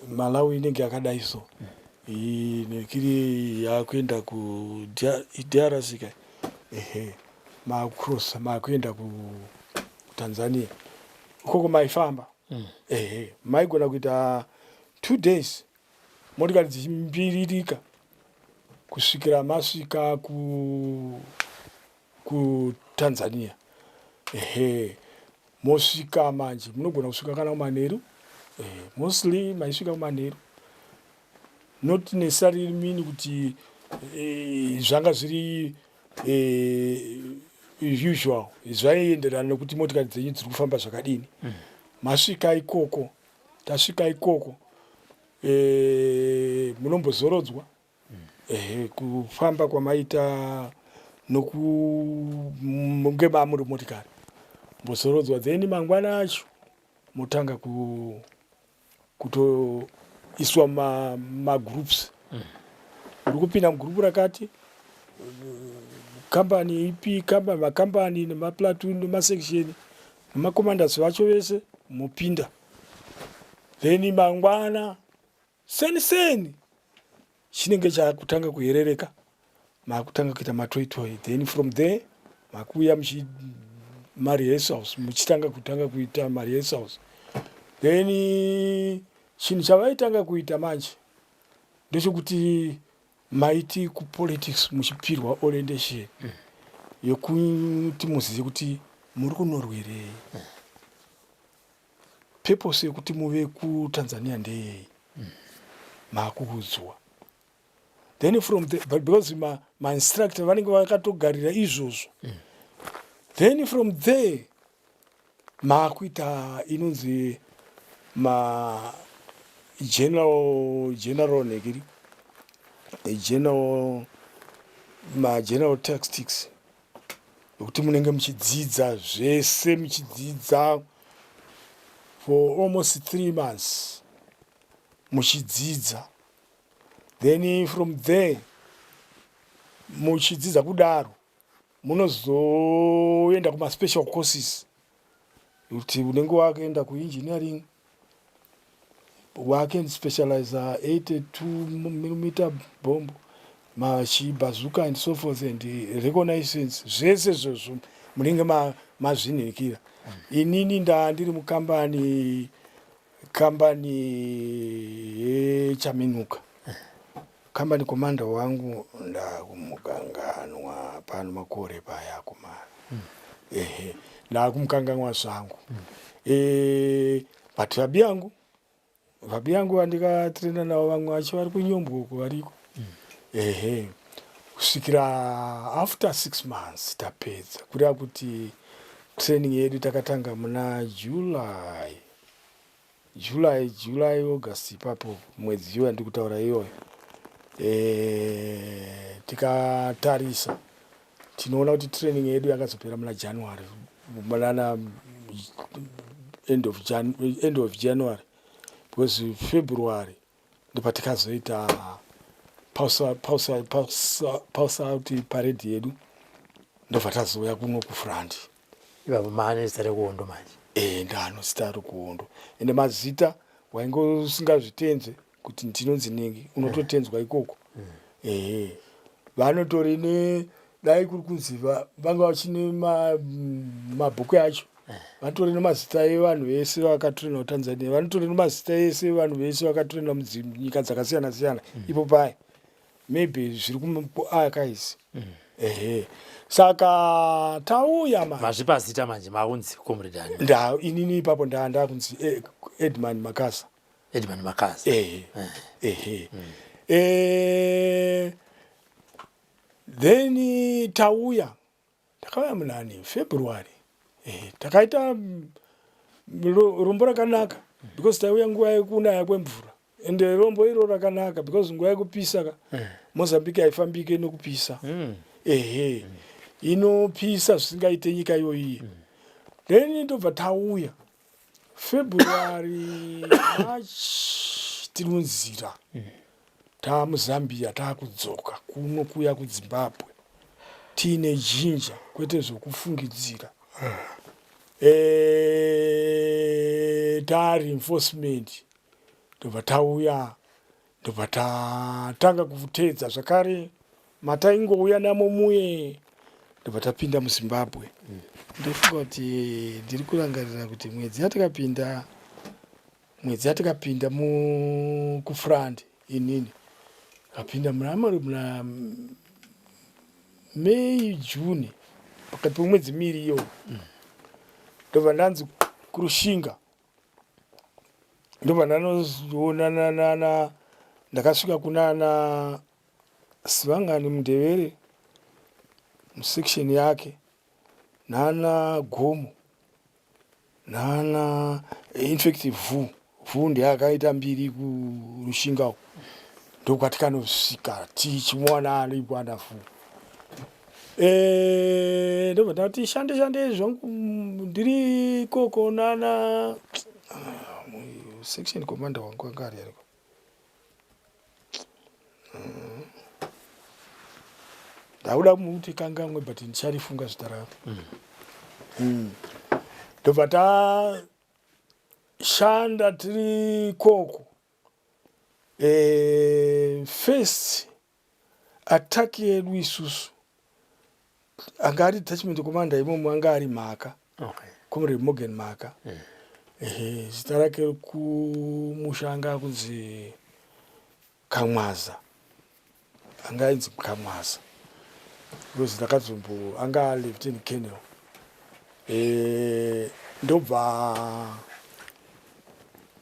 F: Malawi inenge yakadai so nekiri yakuenda ku DRC ka. Ehe, makucross makuenda kuTanzania ikoko maifamba. Ehe, maigona kuita 2 days motikari dzichimbiririka kusvikira masvika kuTanzania. Ehe, mosvika manje munogona kusvika kana kumanheru. Mostly maisvika kumanheru. Not necessarily mean kuti zvanga zviri usual, zvaienderana nekuti motikari dzenyu dziri kufamba zvakadini. Masvika ikoko, tasvika ikoko, munombozorodzwa. Ehe, kufamba kwamaita nokunge mamuri motikari, mbozorodzwa, then mangwana acho motanga kutoiswa magroups. Uri kupinda mugurupu rakati, kambani ipi, kambani, makambani nemaplatoon nemasection nemacommanders vacho vese mopinda. Then mangwana seni seni chinenge chakutanga kuherereka, makutanga kuita matoitoi. Then from there makuuya muchi marehearsals, muchitanga kutanga kuita marehearsals. Then chinhu chavaitanga kuita manje ndechekuti maiti kupolitics muchipirwa orientation yekuti muzive kuti muri kunorwirei, purpose yekuti muve kuTanzania ndeyei, makuudzwa. Then from the, but because mainstructor vanenge vakatogarira izvozvo, then from there maakuita inonzi ma general nekiri general, mageneral tactics, yekuti munenge muchidzidza zvese, muchidzidza for almost 3 months muchidzidza. Then from there muchidzidza kudaro, munozoenda kumaspecial courses, kuti unenge wakuenda kuengineering, wakuspecializa 82 millimeter bomb, machibazooka and so forth, and reconnaissance, zvese izvozvo munenge mazvinhikira. Inini ndaa ndiri mukambani, kambani yeChaminuka. Kambani commander wangu ndakumukanganwa pano, makore paya kumana. Ehe, ndakumukanganwa zvangu. But vabi yangu, vabi yangu vandikatraina navo, vamwe vacho vari kuNyombwe uko variko. Ehe, kusvikira after 6 months tapedza, kureva kuti training yedu takatanga muna July, August ipapo, mwedzi iyo yandiri kutaura iyoyo. Tikatarisa tinoona kuti training yedu yakazopera muna January, munana end of January, because February ndopatikazoita pass out parade yedu, ndobva tazouya kuno kufront.
E: Ipapo maane zita rekuhondo manje?
F: E, ndano zita rekuhondo, ende mazita wainge usingazvitenze kuti ndinonzi ningi, unototenzwa ikoko. Ehe, vanotori ne, dai kuri kunzi vanga vachine mabhuku acho, vanotori nemazita evanhu vese vakatraina kuTanzania, vanotori nemazita ese evanhu vese vakatraina mudzinyika dzakasiyana siyana ipo paya, maybe zviri kuarchives. Ehe, saka tauya ma
E: Mazvipa zita manje, maunzi comrade ani?
F: Nda inini ipapo ndaa ndakunzi Edman Makasa.
E: Edman Makasa.
F: Ehe. Then tauya, takauya munani February. Takaita rombo rakanaka because taiuya nguva yekunaya kwemvura, ende rombo iro rakanaka because nguva yekupisa ka, Mozambique haifambike nokupisa. Ehe, inopisa zvisingaite nyika iyoiyi. Then ndobva tauya February, March, tiri munzira tamuZambia, taakudzoka kuno kuya kuZimbabwe tiine jinja, kwete zvokufungidzira. Ta reinforcement, ndobva tauya, ndobva tatanga kuteedza zvakare mataingouya namo muye, ndobva tapinda muZimbabwe. Ndofunga kuti ndiri kurangarira kuti mwedzi yatakapinda kufront, inini kapinda muna May, June, pakati pemwedzi miiri iyoyo. Ndobva ndanzi kuRushinga, ndobva ndanoonana Ndakasvika kunana Sivangani Mundevere musection yake nana Gomo nana infact Vhu Vhu ndiye akaita mbiri kuRushinga uko ndokwatikanosvika tichimuwana aripo ana Vhu. Eh, ndobva ndati shande shande zvangu ndiri ikoko nana section commander wangu anga ari ariko Ndakuda kumuti kangamwe but ndicharifunga zita rako. Ndobva tashanda tiri ikoko. Eh, first attack yedu isusu anga ari detachment commander imomo anga ari Mhaka.
E: Okay.
F: Comrade Morgan Mhaka. Ehe, zita rake kumusha anga akunzi Kamwaza. Anga ainzi Kamwaza. Because ndakazombo anga lieutenant colonel. Eh, ndobva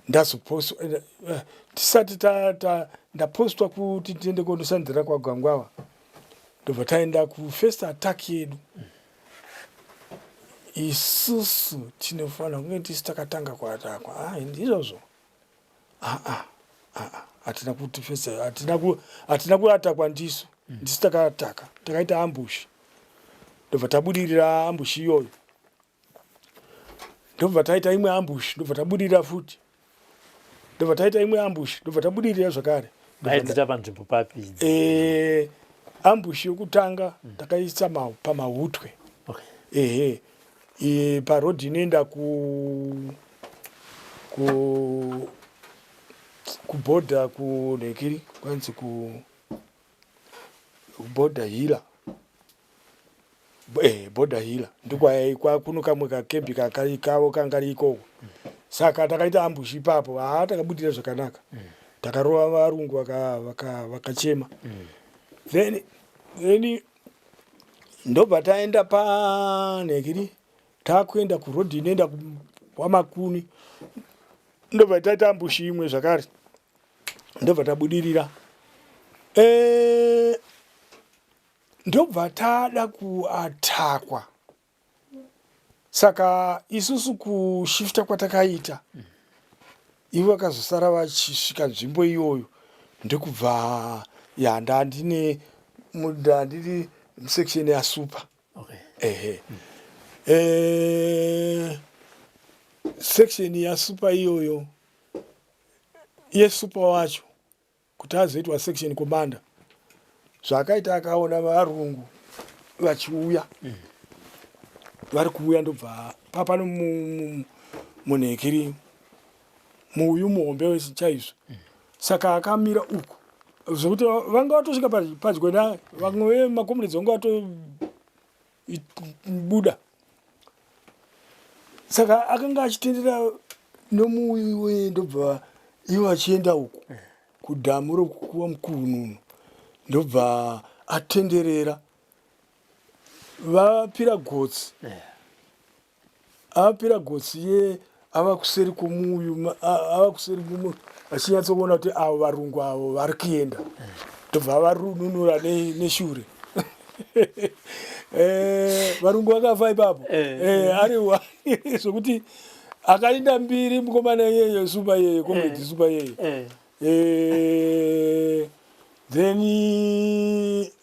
F: ndazopostwa eh, eh, tisati ta, ta, ndapostwa kuti tiende kondoshandidzira kwaGwangwawa ndobva taenda kufirst attack yedu isusu tinofanira kunge tisu takatanga kuatakwa ah, ndizvozvo ah, ah, ah, hatina kuti first hatina ku hatina kuatakwa ndisu ndisu takaataka takaita ambush ndobva tabudirira ambush iyoyo ndobva taita imwe ambush ndobva tabudirira futi ndobva taita imwe ambush ndobva tabudirira zvakare
E: Maidzita panzvimbo papi idzi?
F: Eh, ambush yokutanga takaisa pamahutwe
E: Okay.
F: ehe e, parodhi inoenda ku ku kubhodha kunhekiri kwanzi ku border hila eh, border hila ndikwayaikwa kuno kamwe kakembi kakari kavo kanga kari ikoko saka takaita ambush ipapo haa takabudira zvakanaka takarova varungu vakachema vaka, vaka then ndobva taenda panhekiri takuenda kurodhi inoenda kwamakuni ndobva taita ambushi imwe zvakare ndobva tabudirira e, ndobva tada kuatakwa saka isusu kushifta kwatakaita ivo vakazosara vachisvika nzvimbo iyoyo ndokubva ya ndandine ndandiri musection yasupa
E: Okay.
F: Ehe. Eh, section yasupa iyoyo yesupa wacho kuti azoitwa section commander zvaakaita akaona varungu vachiuya vari kuuya ndobva papano munhekiri muuyu muhombe wese chaizvo saka akamira uku zvekuti vanga vatosvika padyo naye vamwe vemakomunidzi vanga vatobuda saka akanga achitendera nomuuyu weye ndobva ivo vachienda uku kudhamu rokukuwa mukununo ndobva atenderera vapira gotsi Apira gotsi ye ava kuseri kwomuuyu ava kuseri kwomuuyu achinyatsokuona kuti avo varungu avo vari kuenda ndobva avarununura neshure eh, varungu vakafa ipapo eh. Eh, ariwa zvokuti akainda mbiri mukomana iyeye supa iyeye comrade supa iyeye Eh, then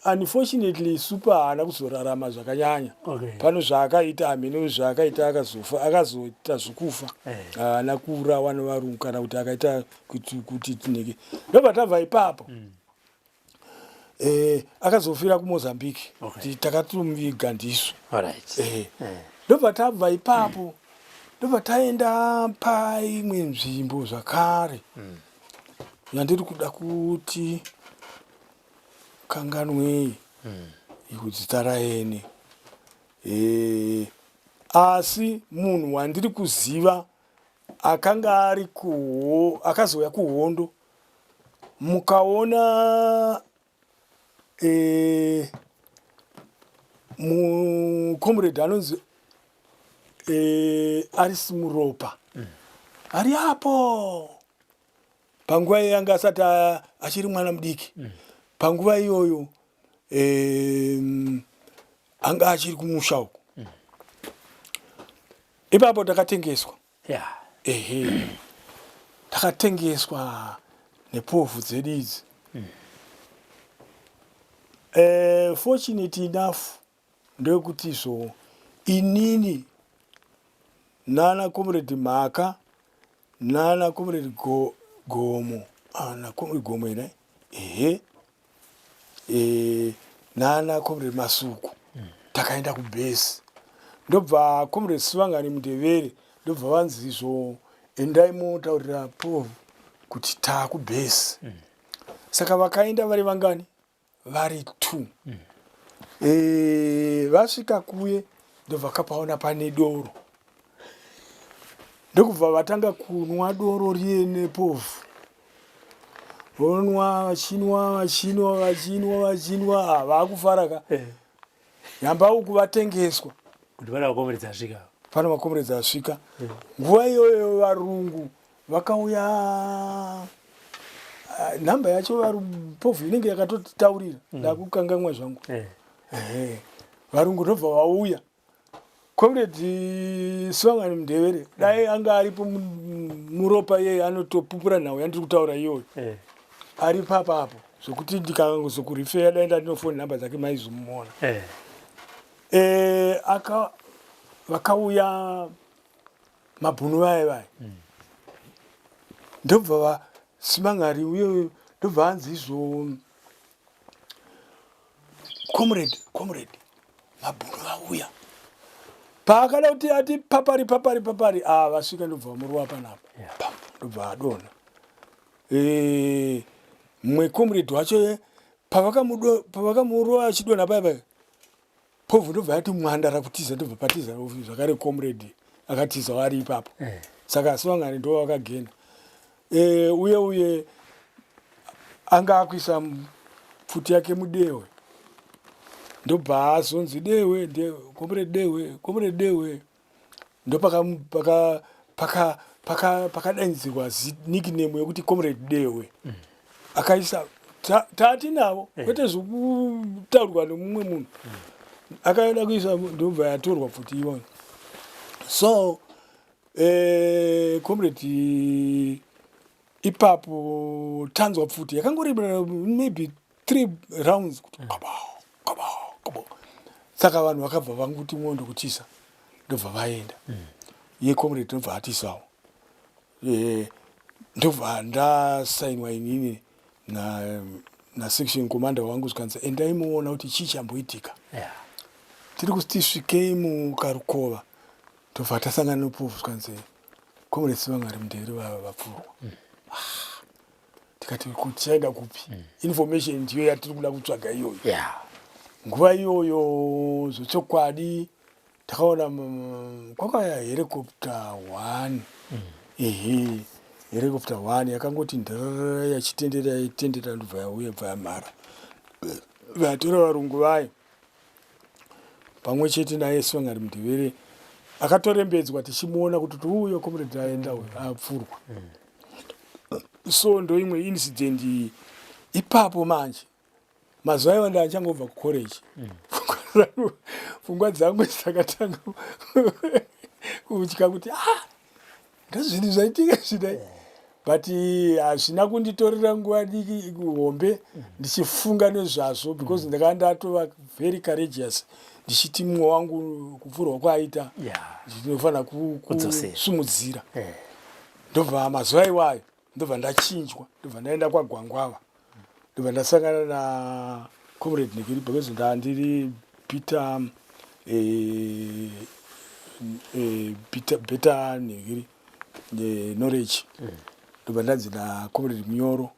F: unfortunately super haana kuzorarama zvakanyanya
E: Okay.
F: pano zvaakaita hameno zvaakaita akazofa akazoita zvekufa
E: Eh.
F: haana kuurawa nevarungu kana kuti akaita kuti kuti tineke ndobva tabva ipapo eh, akazofira kumozambique
E: Okay.
F: Takatomuviga ndisu
E: Alright.
F: Eh. Ndobva tabva ipapo ndobva taenda paimwe nzvimbo zvakare yandiri kuda kuti kanganwei ikudzita raene Eh, asi munhu wandiri kuziva akanga ari kuho akazouya kuhondo mukaona e, mucomrade anonzi e, Aris Muropa ari apo Panguva iyoyo anga asati achiri mwana mudiki. Panguva iyoyo anga achiri kumusha uko. Ipapo takatengeswa. Ehe, takatengeswa nepovhu dzedu idzi. Fortunate enough ndeyekuti izvo inini nana Comrade Mhaka nana Comrade Gomo, na Comrade Gomo here, ehe, nana Comrade Masuku, takaenda kubhesi. Ndobva Comrade Sivangani Mundevere ndobva vanzi izvo, endai motaurira povhu kuti taakubhesi. Saka vakaenda vari vangani? Vari 2. Vasvika kuye, ndobva kapaona pane doro, ndokubva vatanga kunwa doro riye nepovhu. Vonwa, vachinwa, vachinwa, vachinwa, vachinwa, vaakufara ka. Nyamba uku vatengeswa.
E: Kuti vana vakomeredza asvika.
F: Pane makomeredza asvika. Nguva iyoyo varungu vakauya, nhamba yacho povhu inenge yakatotitaurira, ndakukangamwa zvangu. Ehe, varungu ndobva vauya. Comrade Sivangani Mundevere dai anga aripo muropa iyeye, anotopupura nhau yandiri kutaura iyoyo. Ari papapo zvokuti ndikazokurifeya, dai ndandino phone number dzake maizomuona. Aka vakauya mabhunu vaya vaya, ndobva vaSimangari uye ndobva anzi izvo, "Comrade, comrade, mabhunu vauya." Paakada kuti ati papari papari papari, ah, vasvika ndobva vamurova panapa. Pam, ndobva adonha. Mumwe comrade wacho pavakamurova achidonha paya paya, povhu ndobva yati mwandara kutiza, ndobva patiza zvakare comrade akatizawo ari ipapo. Saka Sivangani ndo vakagenda. Uye anga akuisa pfuti yake mudehwe, ndobva azonzi, "Dehwe, comrade Dehwe, comrade Dehwe." Ndopakadaidzirwa nickname yekuti Comrade Dehwe. Akaisa tatinavo, kwete zvokutaurwa nemumwe munhu. Akaenda kuisa, ndobva yatorwa pfuti iyoyo. So comrade ipapo tanzwa pfuti yakangori maybe three rounds kuti kaba kaba kaba. Saka vanhu vakabva vanguti mwondo kutisa, ndobva vaenda. Ye comrade ndobva atisawo. Ndobva ndasainwa inini nasection commander wangu, zvikanzi, "Endai muona kuti chii chamboitika." Tiri kuti svikei mukarukova, tobva tasangana nepovhu, zvikanzi, "Comrade Sivangari Mundevere vapfurwa." Ah, tikati kuti tichaenda kupi? Information ndiyo yatiri kuda kutsvaga iyoyo. Nguva iyoyo zvechokwadi takaona kwakauya helicopter one. Ehe, helicopter one yakangoti ndarara yachitenderera, yachitenderera, ndobva yauya, bva yamhara, vatora varungu vayo pamwe chete naye Sivangari Mundevere akatorembedzwa tichimuona kuti uyo comrade aenda uyo apfurwa. So ndo imwe incident iyi ipapo. Manje mazuva aiwa ndachangobva kucollege, pfungwa dzangu dzakatanga kutya kuti, ah, ndozvinhu zvaitika zvidai. But hazvina kunditorera nguva diki hombe ndichifunga nezvazvo, because ndakanga ndatova very courageous, ndichiti mumwe wangu kupfurwa kwaaita ndinofanira
E: Kudzosera.
F: kusumudzira. Ndobva mazuva iwayo ndobva ndachinjwa, ndobva ndaenda kwaGwangwava, ndobva ndasangana nacomrade Nekiri, because ndandiri Peter, Peter Beta Nekiri knowledge. Ndobva ndanzi nacomrade Munyoro,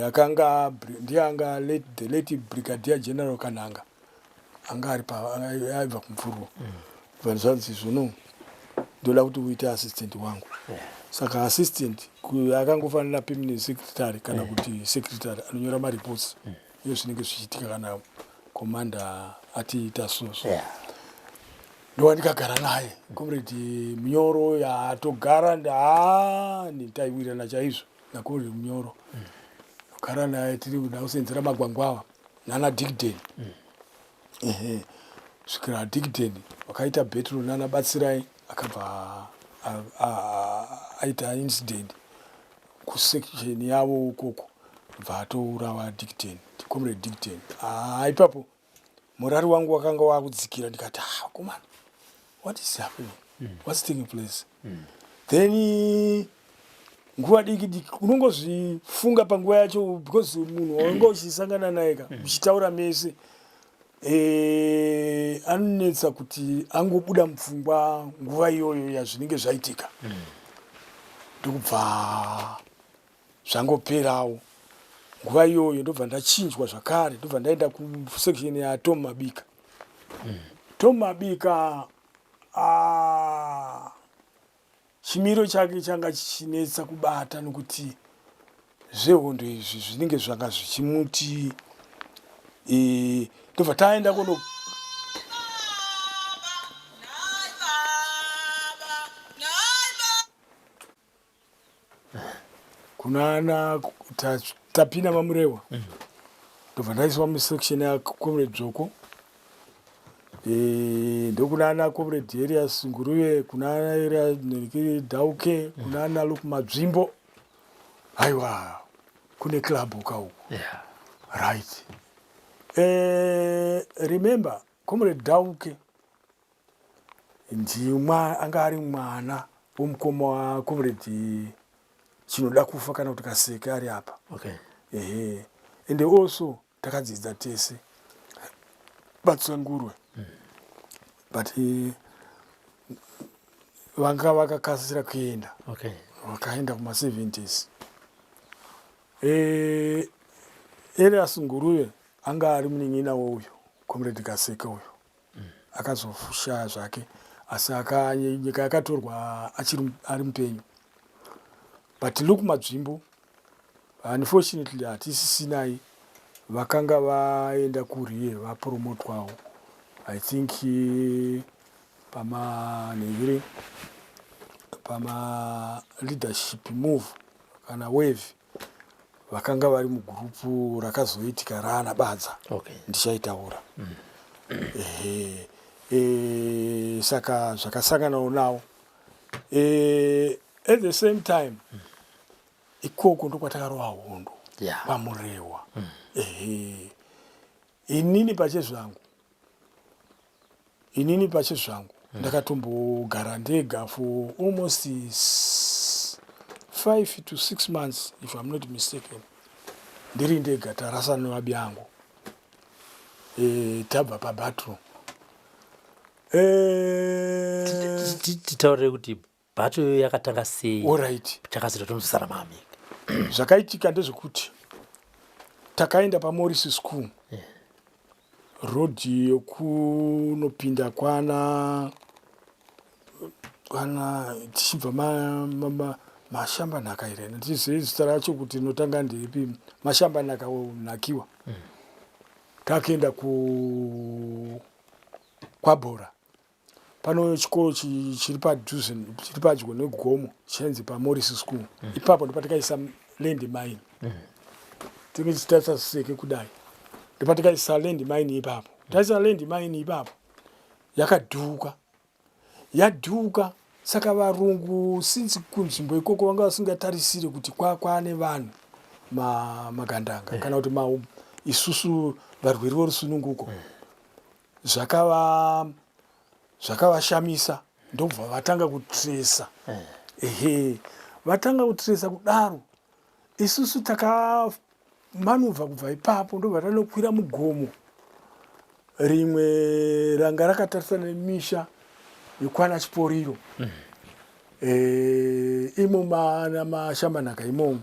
F: akanga ndiye anga the late Brigadier General Kananga, anga ari aibva kumupfurwa. Vanhu zvanzi zvono, ndoda kuti uite assistant wangu. Saka assistant akangofanira permanent secretary kana kuti secretary anonyora mareports iyo zvinenge zvichiitika kana commander atiita so so. Ndova ndikagara naye comrade Munyoro, yatogara ndaa taiwirirana chaizvo. naComrade Munyoro. Kugara naye tiri kuda kusenzera magwangwawa nana Digden. Ehe, svikira Digden vakaita battle nana Batsirai, akabva aita incident kusection yavo ukoko, bva atourawa Digden, Comrade Digden. Ah, ipapo morari wangu wakanga wakudzikira. Ndikati, "Ah, komana, what is happening? What's taking place?" Then nguva diki diki unongozvifunga panguva yacho, because munhu waunga uchisangana naye ka, muchitaura mese, anonetsa kuti angobuda mupfungwa nguva iyoyo yazvinenge zvaitika. Ndokubva zvangoperawo nguva iyoyo, ndobva ndachinjwa zvakare, ndobva ndaenda kusection yaTom Mabika. Tom Mabika, ah, chimiro chake changa chichinetsa kubata, nokuti zvehondo izvi zvinenge zvanga zvichimuti ndobva taenda kuno kunana tapinda maMurewa. Ndobva ndaiswa musection yaComrade Dzvoko. Ndokunana Comrade Elias Nguruve, kunana Elias Dauke, kunana Luke Madzvimbo. Aiwa, kune club kauku. Right. Remember Comrade Dauke ndimwa anga ari mwana womukoma waComrade Chinoda Kufa, kana kuti Kaseke ari apa. Ehe, and also takadzidza tese Batsangurwe, but vanga vakakasira kuenda. Vakaenda kuma-70s. Elias Nguruve anga ari munin'ina wouyo Comrade Kaseke uyo akazoshaya zvake, asi nyika yakatorwa achiri ari mupenyu. But Luke Madzvimbo, unfortunately hatisisinai, vakanga vaenda kurie vapromotwawo, I think pamanhevire, pama leadership move kana wave, vakanga vari mugurupu rakazoitika raana Badza. Ndichaitaura. Ehe. Saka zvakasanganawo nawo. At the same time ikoko ndokwatakarova hondo paMurewa. Ehe, inini pachezvangu ndakatombogara ndega for almost 5 to 6 months, if I'm not mistaken, ndiri ndega, tarasana nevabi angu, tabva pabattle.
E: Titaurire kuti battle iyoyo yakatanga sei?
F: Alright.
E: Chakazoita tonzosara maamika.
F: Zvakaitika ndezvekuti takaenda paMorris School, road yokunopinda kwana tichibva Mashambanhaka here, ndizive zita racho kuti rinotanga ndeipi, Mashambanhaka, Nhakiwa. Takaenda ku kwabhora, pano chikoro chiri padhuze, chiri padyo negomo, chainzi paMorris School. Ipapo ndopatakaisa land mine. Tinge tichitarisa seke kudai, ndopatakaisa land mine ipapo. Taisa land mine ipapo, yakadhuka, yadhuka. Saka varungu, since kunzvimbo ikoko vanga vasingatarisire kuti kwane vanhu, magandanga kana kuti isusu varwiri vorusununguko, zvakavashamisa, ndobva vatanga kutresa. Ehe, vatanga kutresa kudaro, isusu takamanuvha kubva ipapo, ndobva tanokwira mugomo rimwe ranga rakatarisana nemisha yekwana Chiporiro. Imo mana Mashambanhaka imomo.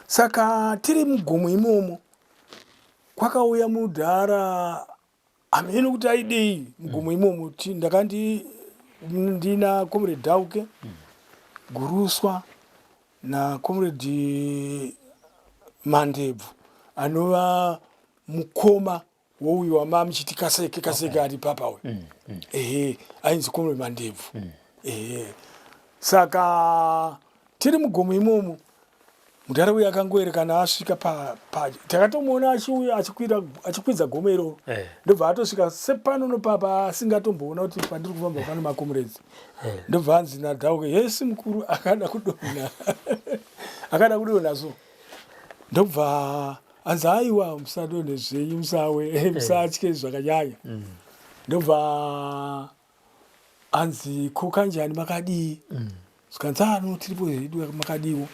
F: Saka tiri mugomo imomo, kwakauya mudhara, hameno kuti aidei mugomo imomo. Ndakandi ndina Comrade Dauke, Guruswa naComrade Mandebvu, anova mukoma wouyu wamamuchiti Kaseke. Kaseke ari papa uyu. Ehe, ainzi Comrade Mandebvu. Ehe, saka tiri mugomo imomo. Mudhara uyu akangoerekana asvika pa, pa takatomuona achiuya achikwira achikwidza gomo iroro
E: Eh.
F: ndobva atosvika sepano nopapa asingatomboona kuti pandiri kufamba pane makomuredzi
E: Eh.
F: ndobva anzi nadhauke yesi mukuru akada kudonha akada kudonha so ndobva anzi aiwa musadonhe zvenyu musawe musatye zvakanyanya ndobva anzi ko kanjani makadii zvikanzi ano tiripo hedu makadiwo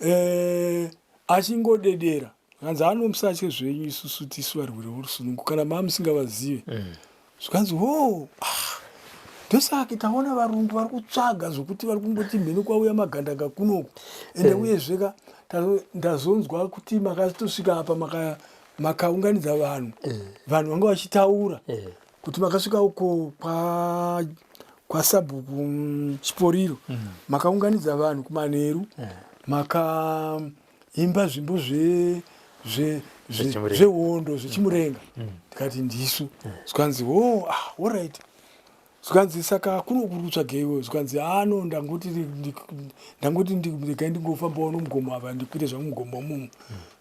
F: eh, achingodedera zvikanzi ano musatye zvenyu isusu tisu varwiri vorusunungu kana maa musingavazive zvikanzi ho ah, ndosaka taona varungu vari kutsvaga zvokuti vari kungoti mheno kwauya magandanga kunoku ende uyezve ka ndazonzwa kuti makatosvika apa makaunganidza vanhu vanhu vanga vachitaura kuti makasvika uko kwa kwasabhuku chiporiro makaunganidza vanhu kumanheru makaimba zvimbo
E: Zvechimurenga.
F: zvehondo zvechimurenga ndikati ndisu zvikanzi o ah, alright zvikanzi saka kuno kuri kutsvageiwo zvikanzi ano ndangoti ndangoti regai ndingofambawo nomugomo apa ndikwire zvangu mugomo imomo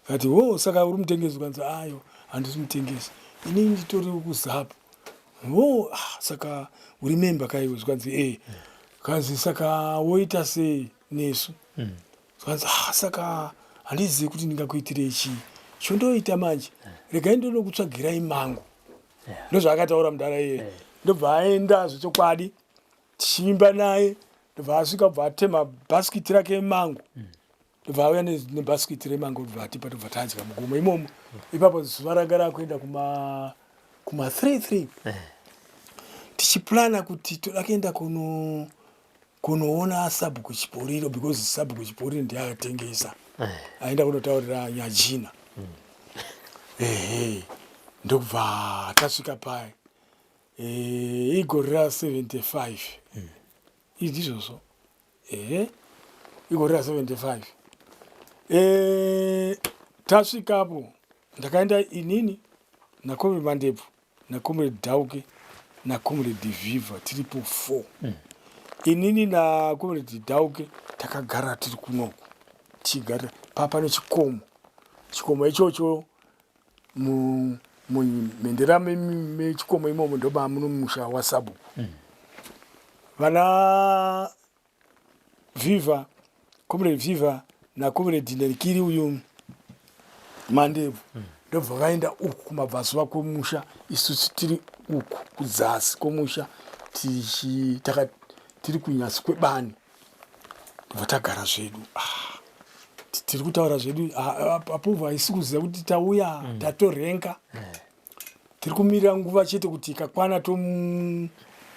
F: kati o saka uri mutengesi zvikanzi ayo handisi mutengesi inini nditori kuZAPU o ah, saka uri member kaiwe zvikanzi e kanzi saka woita sei nesu zvikanzi ah, saka handizivi kuti ndingakuitirei chii chondoita manje regai ndonokutsvagirai mango ndozvaakataura mudhara iye ndobva aenda zvechokwadi tichiimba naye ndobva asvika bva atema bhasikiti rake mango ndobva auya nebhasikiti remango ndobva atipa tobva tadya mugomo imomo ipapo zuva ranga rakuenda kuma 3 3 tichiplana kuti toda kuenda kunoona sabhuku chiporiro because sabhuku chiporiro ndiye akatengesa aenda kunotaurira nyajina ehe ndokubva tasvika paya igore ra75 ndizvozvo ehe igore ra75 tasvikapo ndakaenda inini naComrade Mandebvu naComrade Dauke naComrade Viva tiripo 4 inini naComrade Dauke takagara tiri kunoku tichigara papane chikomo chikomo ichocho mumhendera mechikomo imomo ndoba muno musha wasabhuku vana Viva Comrade Viva naComrade Nerikiri uyu Mandebvu ndobva vaenda uku kumabvazuva kwemusha isusu tiri uku kudzasi kwomusha tiri kunyasi kwebani ndobva tagara zvedu ah, tiri kutaura zvedu apobva haisi kuziva kuti tauya tatorenka tiri kumirira nguva chete kuti ikakwana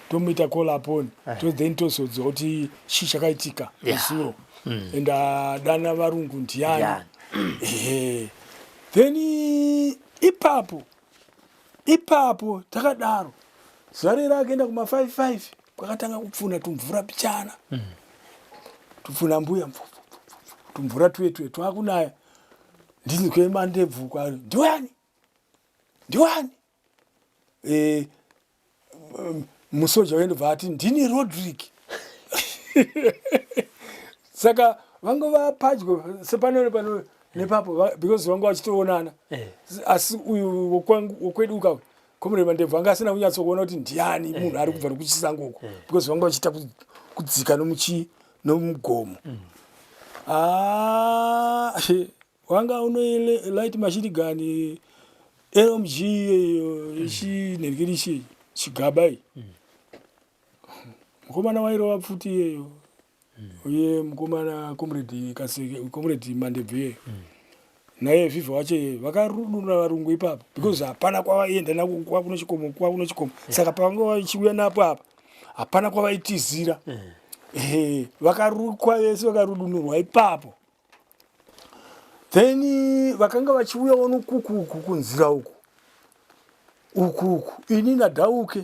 F: tomuita call upon to then tozodziwa kuti chii chakaitika nezuro and adana varungu ndiani
E: Ndiani.
F: Ehe. Then ipapo ipapo takadaro zuva rero akaenda kuma 55 kwakatanga kupfuna tumvura pichana tupfuna mbuya mfu- mfu- mfu- mfu- tumvura tuye tuye twakunaya ndinzwe Mandebvu kwari ndiwani ndiwani musoja wendobva ati ndini Rodrick saka vangova padyo sepano nepano nepapo because vanga vachitoonana asi uyu wokwedu uka Comrade Mandebvu anga asina kunyatsokuona kuti ndiani munhu ari kubva nekuchisango uko because vanga vachiita kudzika nomuchi nomugomo Ah, wanga uno light machine gun LMG iyeyo ichinherikiri chi chigaba iyi mukomana wairova pfuti iyeyo uye mukomana Comrade Kaseke Comrade Mandebvu iyeyo naye Vivha wacho iyeyo vakarudunura varungu ipapo because hapana kwavaienda nako kwakuno chikomo kwakuno chikomo saka pavanga vachiuya napo apa hapana kwavaitizira ehe vakarukwa vese vakarudunurwa ipapo then vakanga vachiuyawo nokuku uku kunzira uku uku uku ini naDhauke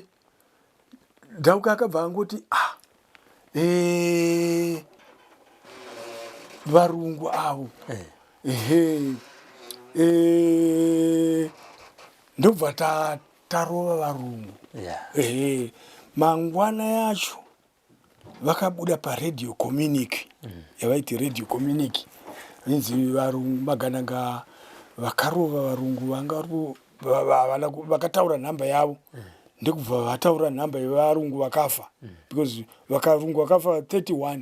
F: Dhauke akabva angoti ah varungu avo ehe ndobva tarova varungu ehe mangwana yacho vakabuda paradio communique yavaiti radio communique. Inzi varungu magandanga vakarova varungu vanga vari vakataura nhamba yavo ndekubva vataura nhamba yevarungu vakafa because vakarungu vakafa 31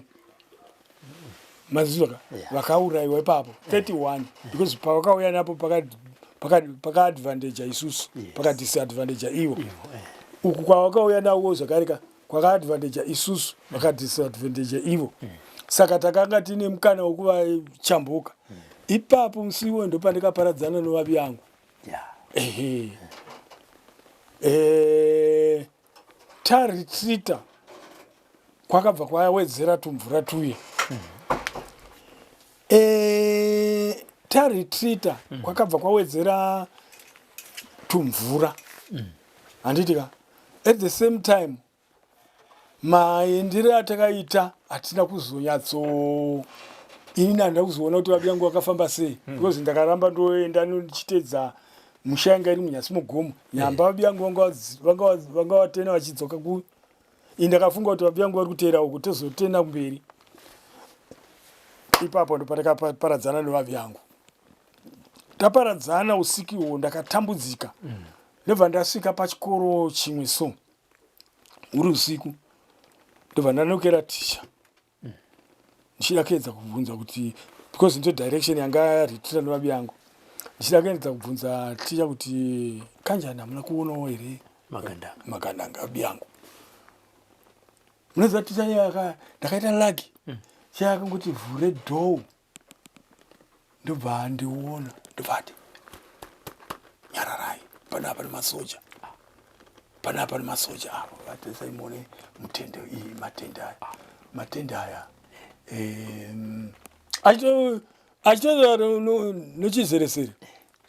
F: mazizwa ka vakaurayiwa ipapo 31 because pavakauya napo pakaadvantaja isusu pakadisadvantaja ivo uku kwavakauya navo zvakare ka kwakaadvantaja isusu vakadisadvantaja ivo saka takanga tine mukana wekuvachambuka ipapo musi iwoyo ndopandikaparadzana novavi yangu ehe eh, taretreata kwakabva kwawedzera tumvura tuye eh, taretreata kwakabva kwawedzera tumvura handiti ka at the same time maendere atakaita hatina kuzonyatso ini handina kuzoona kuti vabi yangu vakafamba sei hmm. because ndakaramba ndoenda ndichitedza musha yanga iri munyasi mugomo nyamba vabi yangu vanga vatena vachidzoka ku ini ndakafunga kuti vabi yangu vari kuteera uku tozotena kumberi ipapo ndopatakaparadzana nevavi yangu taparadzana usiku ihwo ndakatambudzika mm. ndobva ndasvika pachikoro chimwe so uri usiku ndobva ndanokera ticha ndichida kuedza kubvunza kuti because ndo direction yanga yaritira nevabi yangu ndichida kuedza kubvunza ticha kuti kanjani hamuna kuonawo here
E: magandanga
F: magandanga abi yangu munoziva ticha yaka ndakaita laki mm. chiya akangoti vhure door ndobva andiona ndobva ati nyararai panapa nemasoja panapa nemasoja avo vatesai muone mutende iyi matende aya matende aya achitoa nochizeresere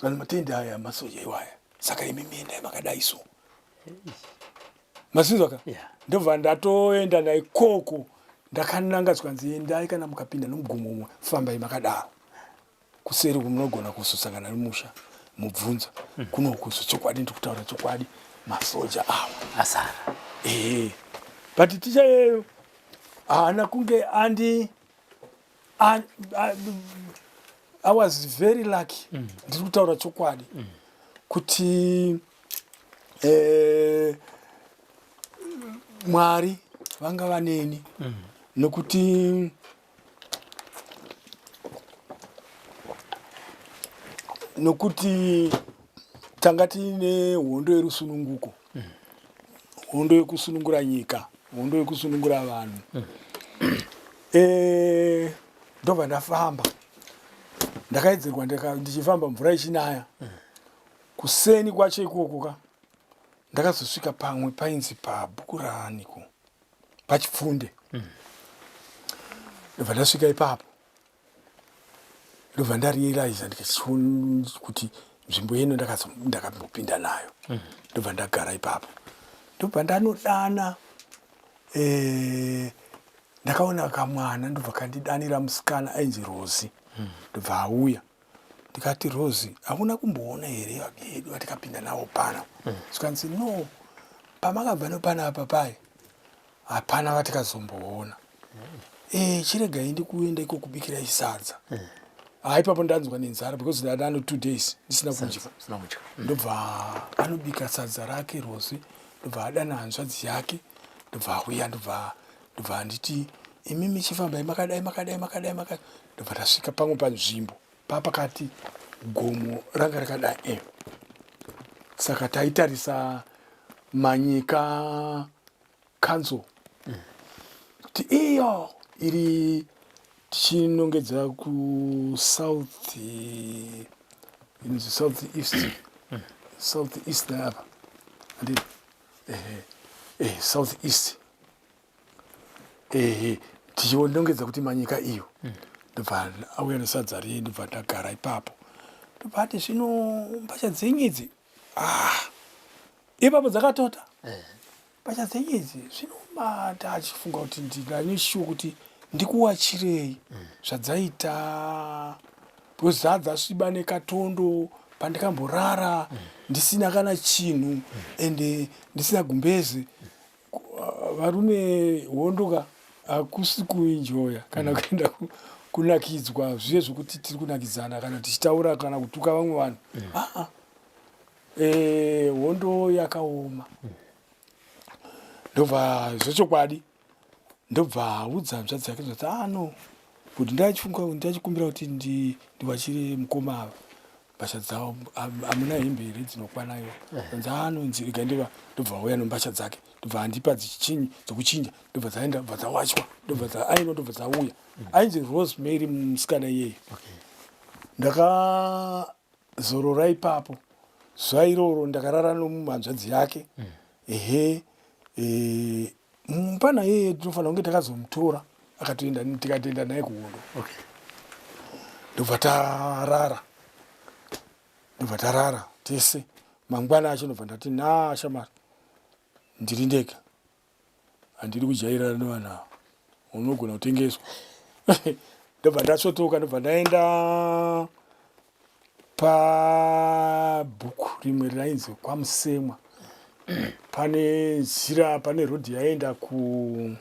F: vanhu matende aya masoja iwaya saka imi miendai makadai so masinzwa ka
E: yeah.
F: ndobva ndatoenda naikoko ndakananga zvikanzi endai kana mukapinda nomugomo umwe fambai makadaro kuseri kumunogona kuzosangana nemusha mubvunza mm. kunokuzo chokwadi ndikutaura chokwadi masoja awa
E: asara
F: ehe but ticha yeyo haana kunge andi I was very lucky mm. ndiri kutaura chokwadi mm. kuti eh, mwari vanga vaneni mm. nokuti nokuti tanga tiine hondo yerusununguko mm. hondo yekusunungura nyika hondo yekusunungura vanhu mm. e, ndobva ndafamba ndakaedzerwa ndichifamba mvura ichinaya mm. kuseni kwacho ikoko ka ndakazosvika pamwe painzi pabhuku raaniko pachipfunde mm. ndobva ndasvika ipapo ndobva ndarealiza ndikachiona kuti nzvimbo yeno ndakambopinda nayo mm. ndobva ndagara ipapo ndobva ndanodana eh, ndakaona kamwana ndobva kandidanira musikana ainzi rozi mm. ndobva auya ndikati rozi hauna kumboona here vabi yedu vatikapinda navo pano mm. zvikanzi no pamakabva nopanapa paye hapana vatikazomboona mm. e, chiregai ndikuenda iko kubikirai sadza mm. ha ipapo ndanzwa nenzara because ndadano two days ndisina kudya ndobva anobika sadza rake rozi ndobva adana hanzvadzi yake ndobva auya ndobva ndobva anditi imimi chifambai makadai makadai makadai makadai ndobva tasvika pamwe panzvimbo papakati gomo ranga rakadai eh. Saka taitarisa Manyika Council kuti iyo iri tichinongedza kusouth inonzi south east south east apa andi ehe eh, south east ehe tichionongedza kuti manyika iyo ndobva auya nesadza riye ndobva ndagara ipapo ndobva ati zvino mbatya dzenyu idzi ah ipapo dzakatota eh. mbatya dzenyu idzi zvinomata achifunga kuti ndinaneshuwa kuti ndikuwachirei mm. zvadzaita because dzadzasviba nekatondo pandikamborara mm. ndisina kana chinhu mm. ende ndisina gumbeze varume hondo ka hakusi kuenjoya kana mm. kuenda Kunakidzwa zviye zvekuti tiri kunakidzana kana tichitaura kana kutuka vamwe vanhu. Aa, hondo yakaoma. Ndobva zvechokwadi ndobva audza hanzvadzi yake zvati, ah no, kuti ndachifunga ndachikumbira kuti ndiwachire mukoma ava mbatya dzavo, hamuna hembe here dzinokwanayo? Anzi anonzi rega ndiva. Ndobva auya nembatya dzake, ndobva andipa dzekuchinja, ndobva dzaenda, ndobva dzawachwa, ndobva dzaainwa, ndobva dzauya. Ainzi Rosemary musikana iyeyo. Ndakazorora ipapo zuva iroro, ndakarara nomuhanzvadzi yake. Ehe, mupana iyeye tinofanira kunge takazomutora, akatoenda, tikatoenda naye kuhondo. Ndobva tarara, ndobva tarara tese. Mangwana acho ndobva ndati, na shamari, ndiri ndega, handiri kujairana nevanhu ava, unogona kutengeswa. Ndobva ndatsvotoka, ndobva ndaenda pabhuku rimwe rainzi kwaMusemwa, pane nzira, pane rodhi yaenda ku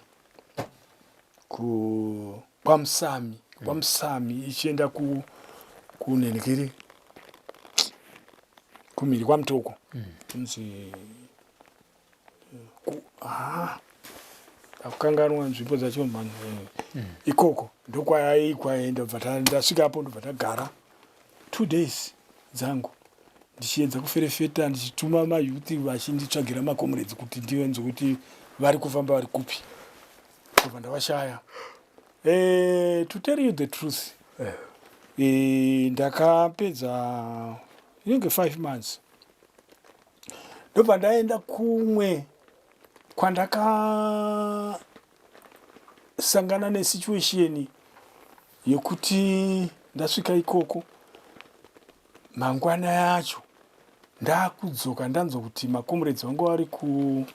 F: kwaMusami, kwaMusami ichienda ku kunhenekere kumhiri kwaMutoko, kunzi ndakukanganwa nzvimbo dzacho mhani. Ikoko ndokwayai kwaenda. Bva ndasvikapo, ndobva ndagara 2 days dzangu ndichiedza kuferefeta, ndichituma mayouth vachinditsvagira macomrades kuti ndivenze kuti vari kufamba vari kupi. Ndobva ndavashaya. To tell you the truth, ndakapedza inenge 5 months, ndobva ndaenda kumwe kwandakasangana nesituation yekuti ndasvika ikoko, mangwana yacho ndakudzoka, ndanzwa kuti macomrades vanga vari ku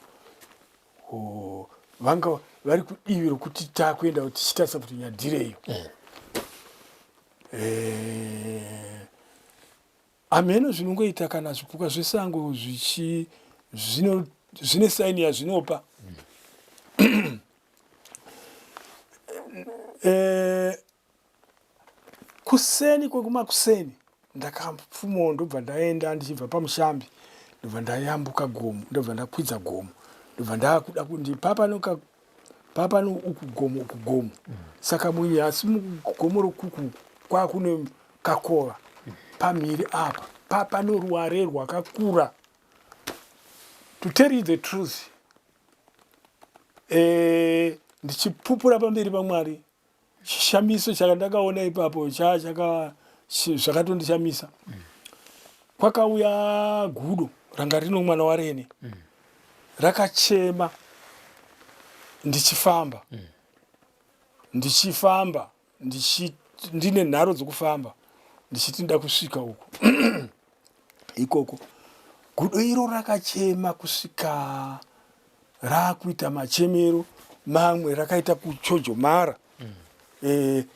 F: vanga vari kudivi rokuti takuenda tichitarisa kuti Nyadhireyo. Hameno zvinongoita kana zvipuka zvesango zvichi zvine sign yazvinopa. Kuseni kwekumakuseni ndakapfumawo, ndobva ndaenda ndichibva pamushambi, ndobva ndayambuka gomo, ndobva ndakwidza gomo, ndobva ndakuda kundi papanoka papano uku gomo, uku gomo. Saka munyasi mugomo rokuku kwakune kakova pamhiri apa, papano ruware rwakakura. To tell you the truth, ndichipupura pamberi paMwari, chishamiso chakandakaona ipapo chaka zvakatondishamisa. Kwakauya gudo ranga rino mwana warene, rakachema ndichifamba, ndichifamba, ndine nharo dzokufamba, ndichiti nda kusvika uku ikoko. Gudo iro rakachema kusvika raakuita machemero mamwe, rakaita kuchojomara.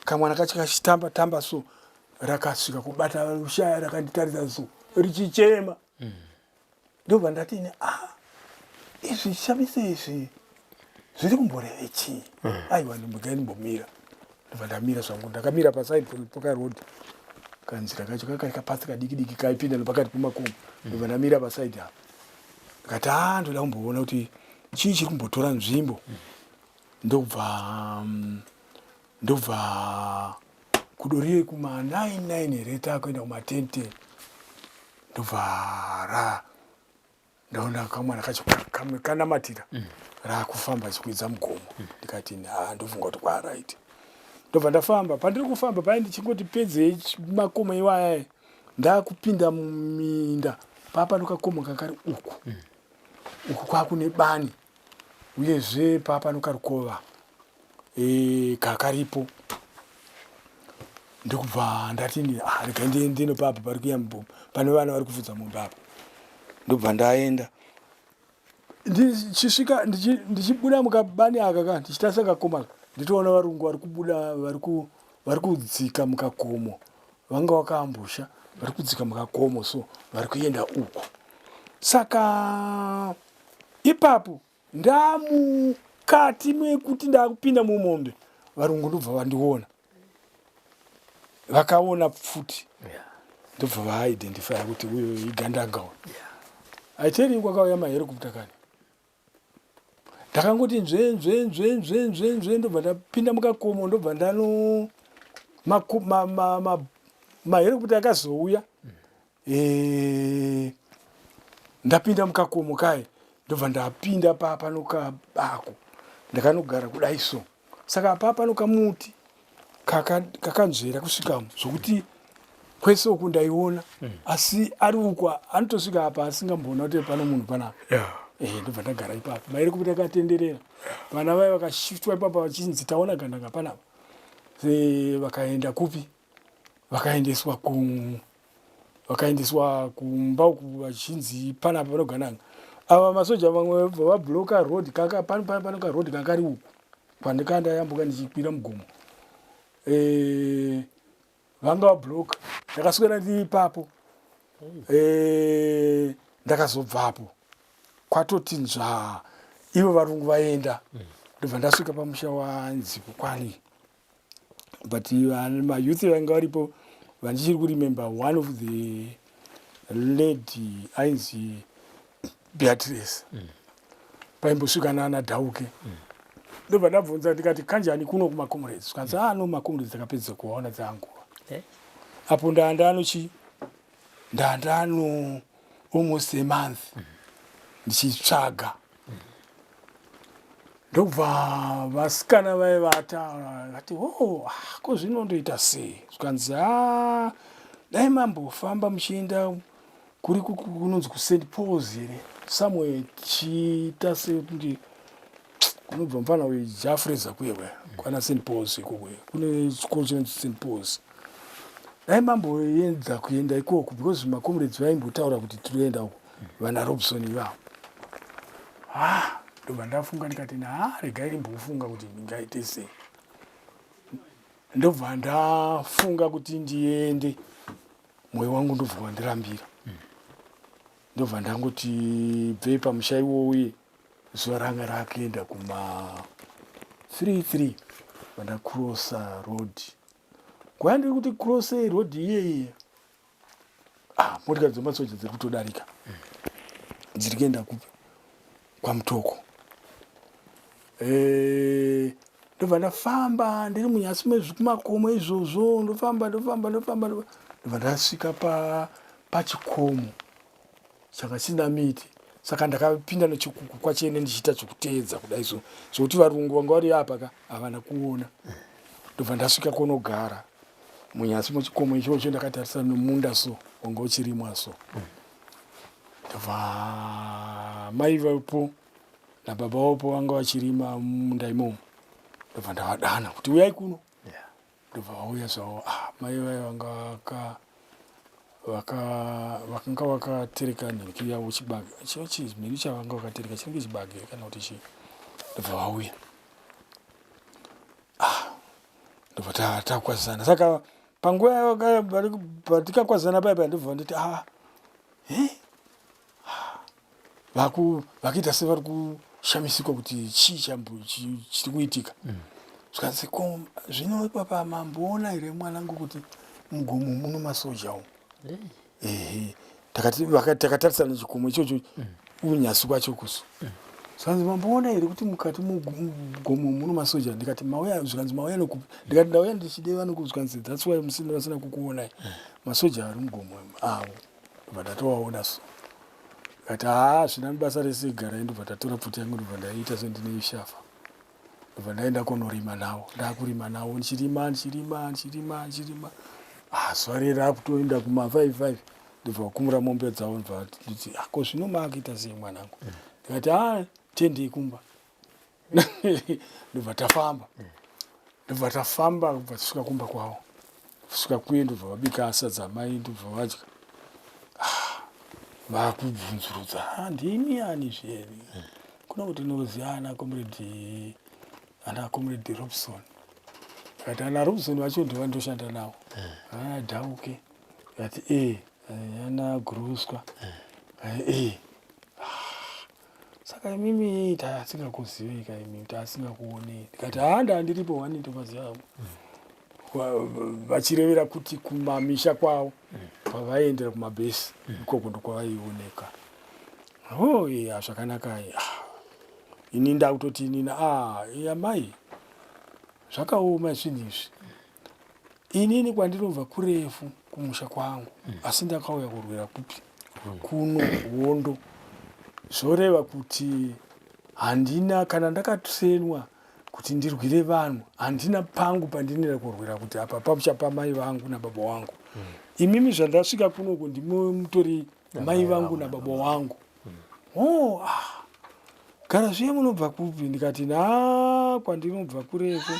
F: Kamwana kacho kachitamba tamba so, rakasvika kubata rushaya, rakanditarisa so richichema. Ndobva ndatini, ah, izvi zvishamiso izvi zviri kumboreve chii? Aiwa, ndimbogai ndimbomira. Ndobva ndamira zvangu, ndakamira paside pakaroad, kanzira kacho kakari kapasi kadiki diki kaipinda nepakati pemakomo. Ndobva ndamira paside apa, ndikati, a, ndoda kumboona kuti chii chiri kumbotora nzvimbo. Ndobva kudorire kuma 99 here, takuenda kuma 10 10, ndobva ra ndaona kamwana kacho kamwe kanamatira rakufamba chikwidza mugomo. Ndikati, ha, ndofunga kuti kwaright. Ndobva ndafamba. Pandiri kufamba pai, ndichingoti pedzei makomo iwaya, ndakupinda muminda, papano kakomo kakari uku, uku kwakune bani, uyezve papano karukova kakaripo. Ndokubva ndatini, ah, rega ndiende nopapa pari kuya pane vana vari kufudza mombe apa. Ndobva ndaenda, ndichisvika, ndichibuda mukabani aka ka, ndichitarisa kakomo aka, nditoona varungu vari kubuda, vari kudzika mukakomo, vanga vakaambusha, vari kudzika mukakomo so vari kuenda uku. Saka ipapo ndamukati mekuti ndakupinda mumombe, varungu ndobva vandiona. Vakaona pfuti, ndobva vaidentifya kuti uyo igandanga uyu. I tell you, kwakauya mahelicopter kani. Ndakangoti nzve nzve nzve nzve nzve nzve, ndobva ndapinda mukakomo, ndobva ndano mahelicopter akazouya. Ndapinda mukakomo kaye, ndobva ndapinda pano kabako, ndakanogara kudai so. Saka apa pano kamuti kakanzvera kusvikamo zvokuti kwese uku ndaiona, asi ari uku anotosvika apa asingamboona kuti pano munhu panapa. Ndobva ndagara ipapo, mahelicopter akatenderera. Vana vaya vakashiftwa ipapo vachinzi taona gandanga panapa. Vakaenda kupi? Vakaendeswa kumba uku vachinzi panapa panogananga ava masoja. Vamwe vabva vabloka road kaka pano karoad kakari uku kwandika ndayambuka ndichikwira mugomo. Vanga vabloka, ndakaswera ndiri ipapo. Ndakazobvapo kwatoti nzvaa, ivo varungu vaenda. Ndobva ndasvika pamusha wanzi kukwani, but mayouth vanga varipo vandichiri kuremember, one of the lady ainzi Beatrice. Paimbosvika nana Dhauke. Ndobva ndabvunza ndikati, "Kanjani kuno kumacomrades?" Zvikanzi, "Ah, no, macomrades takapedza kuvaona dzanguva." Apo ndaandano chi ndaandano almost a month ndichitsvaga. Ndobva vasikana vaivata vati, "Oh, ah, ko zvinondoita sei?" Zvikanzi, "A, dai mambofamba muchienda kuri kunonzi kuSt Pauls here, somewhere chiita sekuti kunobva mufana weJafreza kuyewe kwana St Pauls ikoko, kune chikoro chinonzi St Pauls. Dai mamboedza kuenda ikoko because macomrades vaimbotaura kuti tinoenda uko, vana Robson ivavo." Ah, ndobva ndafunga ndikati, "Na, regai ndimbofunga kuti ndingaite sei." Ndobva ndafunga kuti ndiende, mwoyo wangu ndobva wandirambira. Ndobva ndangoti bvei pamusha iwoye. Zuva ranga rakuenda kuma 33 vandacrossa road. Nguva ndiri kuti crosse road iyeiye, ah, motikari dzemasoja dziri kutodarika, dziri kuenda kupi? KwaMutoko. Ndobva ndafamba ndiri munyasi mezvikumakomo izvozvo, ndofamba, ndofamba, ndofamba, ndobva ndasvika pachikomo changa chisina miti. Saka ndakapinda nechikuku kwachene ndichiita chekuteedza kudai so, zvokuti varungu vanga vari apa ka havana kuona. Ndobva ndasvika konogara munyasi mechikomo ichocho, ndakatarisa nomunda so wanga uchirimwa so. Ndobva mai vapo nababa vapo vanga vachirima mumunda imomo. Ndobva ndavadana kuti, "Uyai kuno." Ndobva vauya zvavo. Ah, mai vayo vanga vaka vaka vakanga vakatereka nhingi yavo, chibage chiva chimhiri chavanga vakatereka, chinenge chibage kana kuti chii. Ndobva vauya, ah, ndobva takwazana. Saka panguva patikakwazana paya paya, ndobva nditi, "Ah, he." Vakuita sevari kushamisika kuti chii chiri kuitika. Zvikanzi, "Ko zvino ipapa mamboona here mwanangu kuti mugomo muno masoja umu?" Ehe, takati takatarisana chikomo ichocho, unyasi kwacho kuso. Zvikanzi, "Mamboona here kuti mukati mugomo muno masoja?" Ndikati, "Mauya." Zvikanzi, "Mauya nokupi?" Ndikati, "Ndauya ndichideva nokupi." Zvikanzi, "That's why musina vasina kukuonai, masoja ari mugomo avo." Ndobva ndatovaona so. Ndikati, "Haa, zvina basa rese, garai." Ndobva ndatora pfuti yangu, ndobva ndaiita sendine ishafa, ndobva ndaenda konorima navo. Ndakurima navo, ndichirima, ndichirima, ndichirima, ndichirima. Ah, zuva rere rakutoenda kuma 5 5, ndobva vakumura mombe dzavo. Ndobva nditi, "Ah, ko zvino maakuita sei mwanangu?" Ndikati, "A, tendei kumba." Ndobva tafamba, ndobva tafamba kubva tasvika kumba kwavo. Kusvika kuye, ndobva vabika sadza mai, ndobva vadya. Ah, vakubvunzurudza, "Ah, ndimi ani zveri kuna kuti noziva ana comrade, ana comrade Robson?" Kati, "Ana Robson vacho ndova ndoshanda navo, ana Dhauke." Kati, "E, ana Gruswa e." "Saka imimi tasingakuzivi ka, imimi tasingakuonei." Ndikati, "Haa, ndandiripo wani, ndomaziva." Vachirevera kuti kumamisha kwavo kwavaiendera kumabhesi ikoko ndokwavaioneka. Oh iya, zvakanaka. Ah, ini ndakutoti inini, ah, iya mai, zvakaoma zvinhu izvi. Inini kwandinobva kurefu kumusha kwangu, asi ndakauya kurwira kupi? Kuno hondo. Zvoreva kuti handina kana ndakatrenwa kuti ndirwire vanhu, handina pangu pandinoenda kurwira kuti apa pamusha pamai vangu nababa wangu. Imimi zvandasvika kunoku ndimi mutori mai vangu nababa wangu. Oh, ah. Gara zviye munobva kupi? Ndikati na kwandinobva kurefu.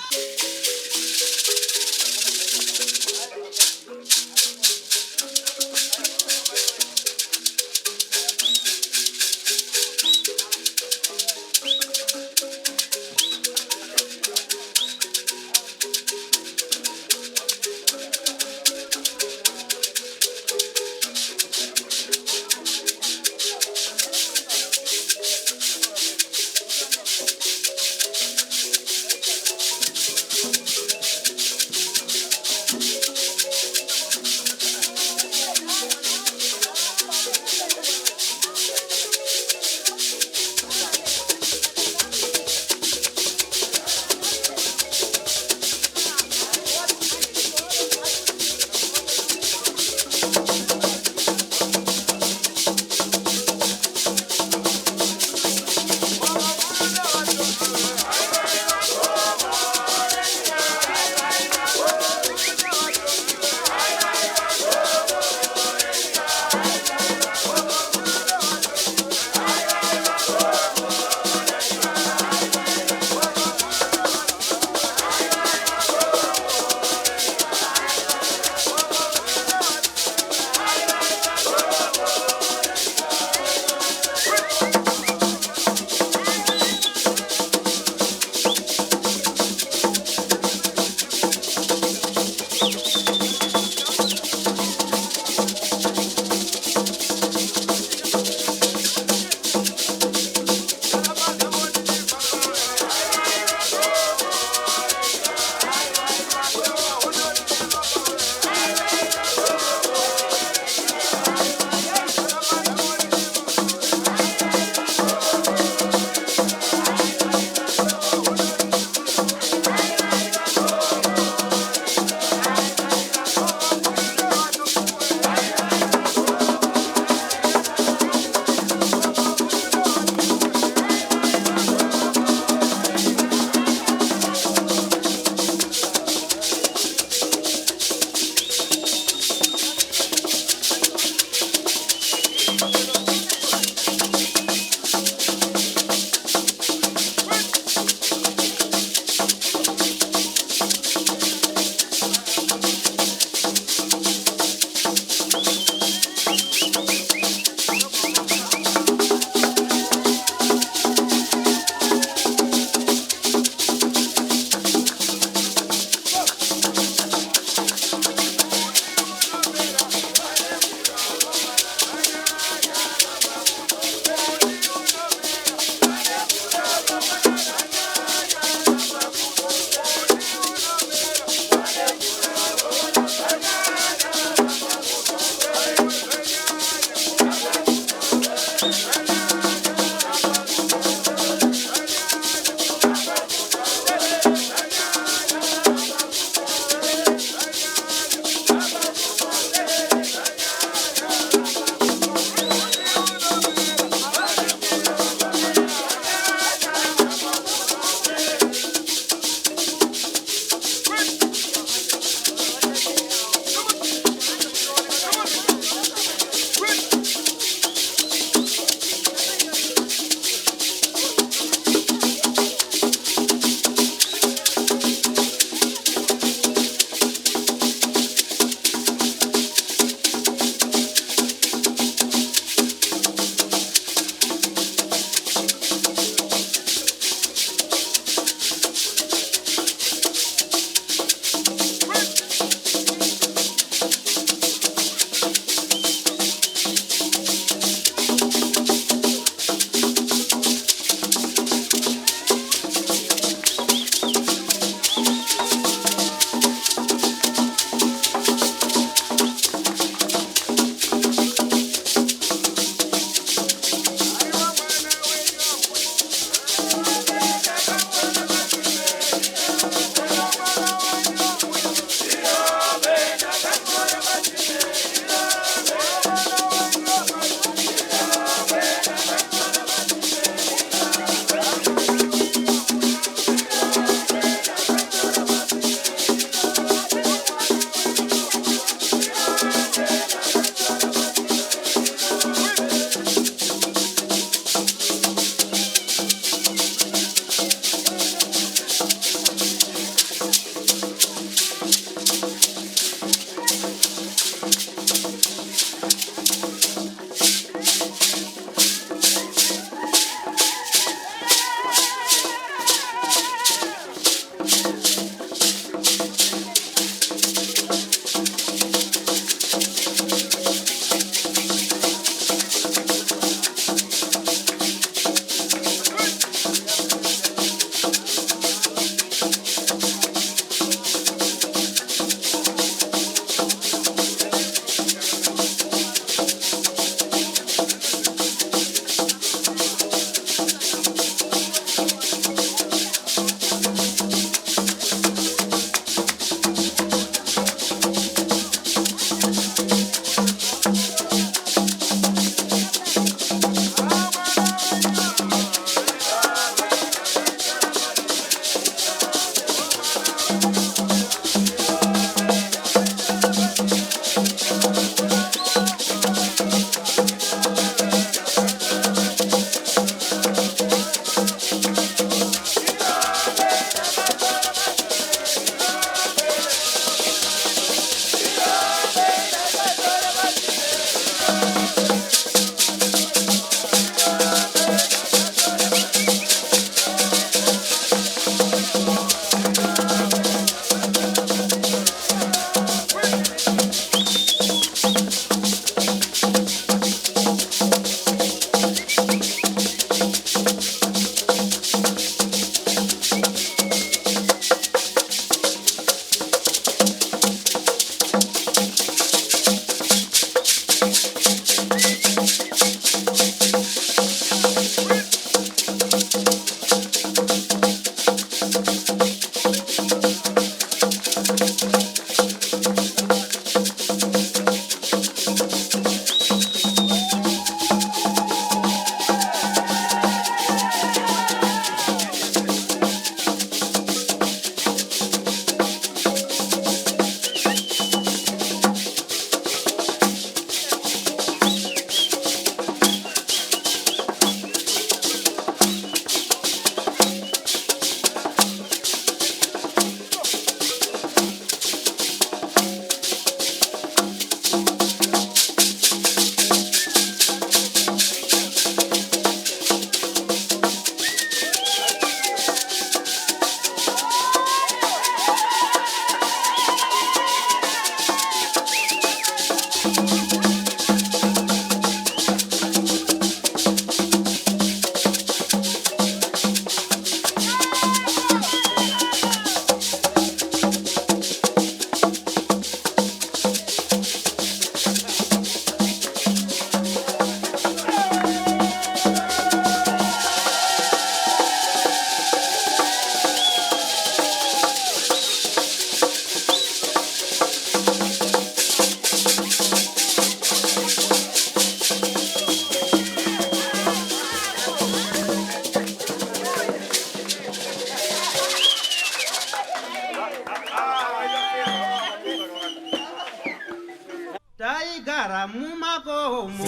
B: Taigara mumakomo,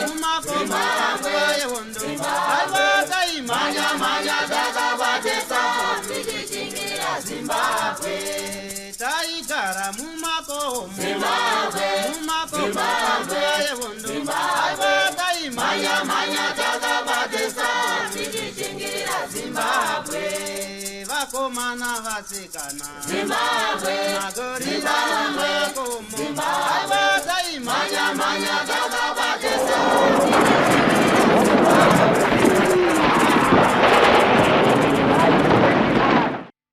B: mumakomo panguva yehondo. Aiwa, taimhanya mhanya takabatisa
C: tichichingira Zimbabwe.
B: Taigara mumakomo, mumakomo panguva yehondo. Aiwa, taimhanya
C: mhanya takabatisa tichichingira Zimbabwe.
B: Vakomana, vasikana,
C: Zimbabwe,
B: magorira mumakomo. Aiwa, taimhanya
C: mhanya takabatisa.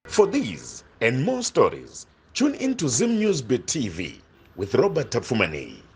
D: For these and more stories, tune in to Zim News Bit TV with Robert Tapfumaneyi.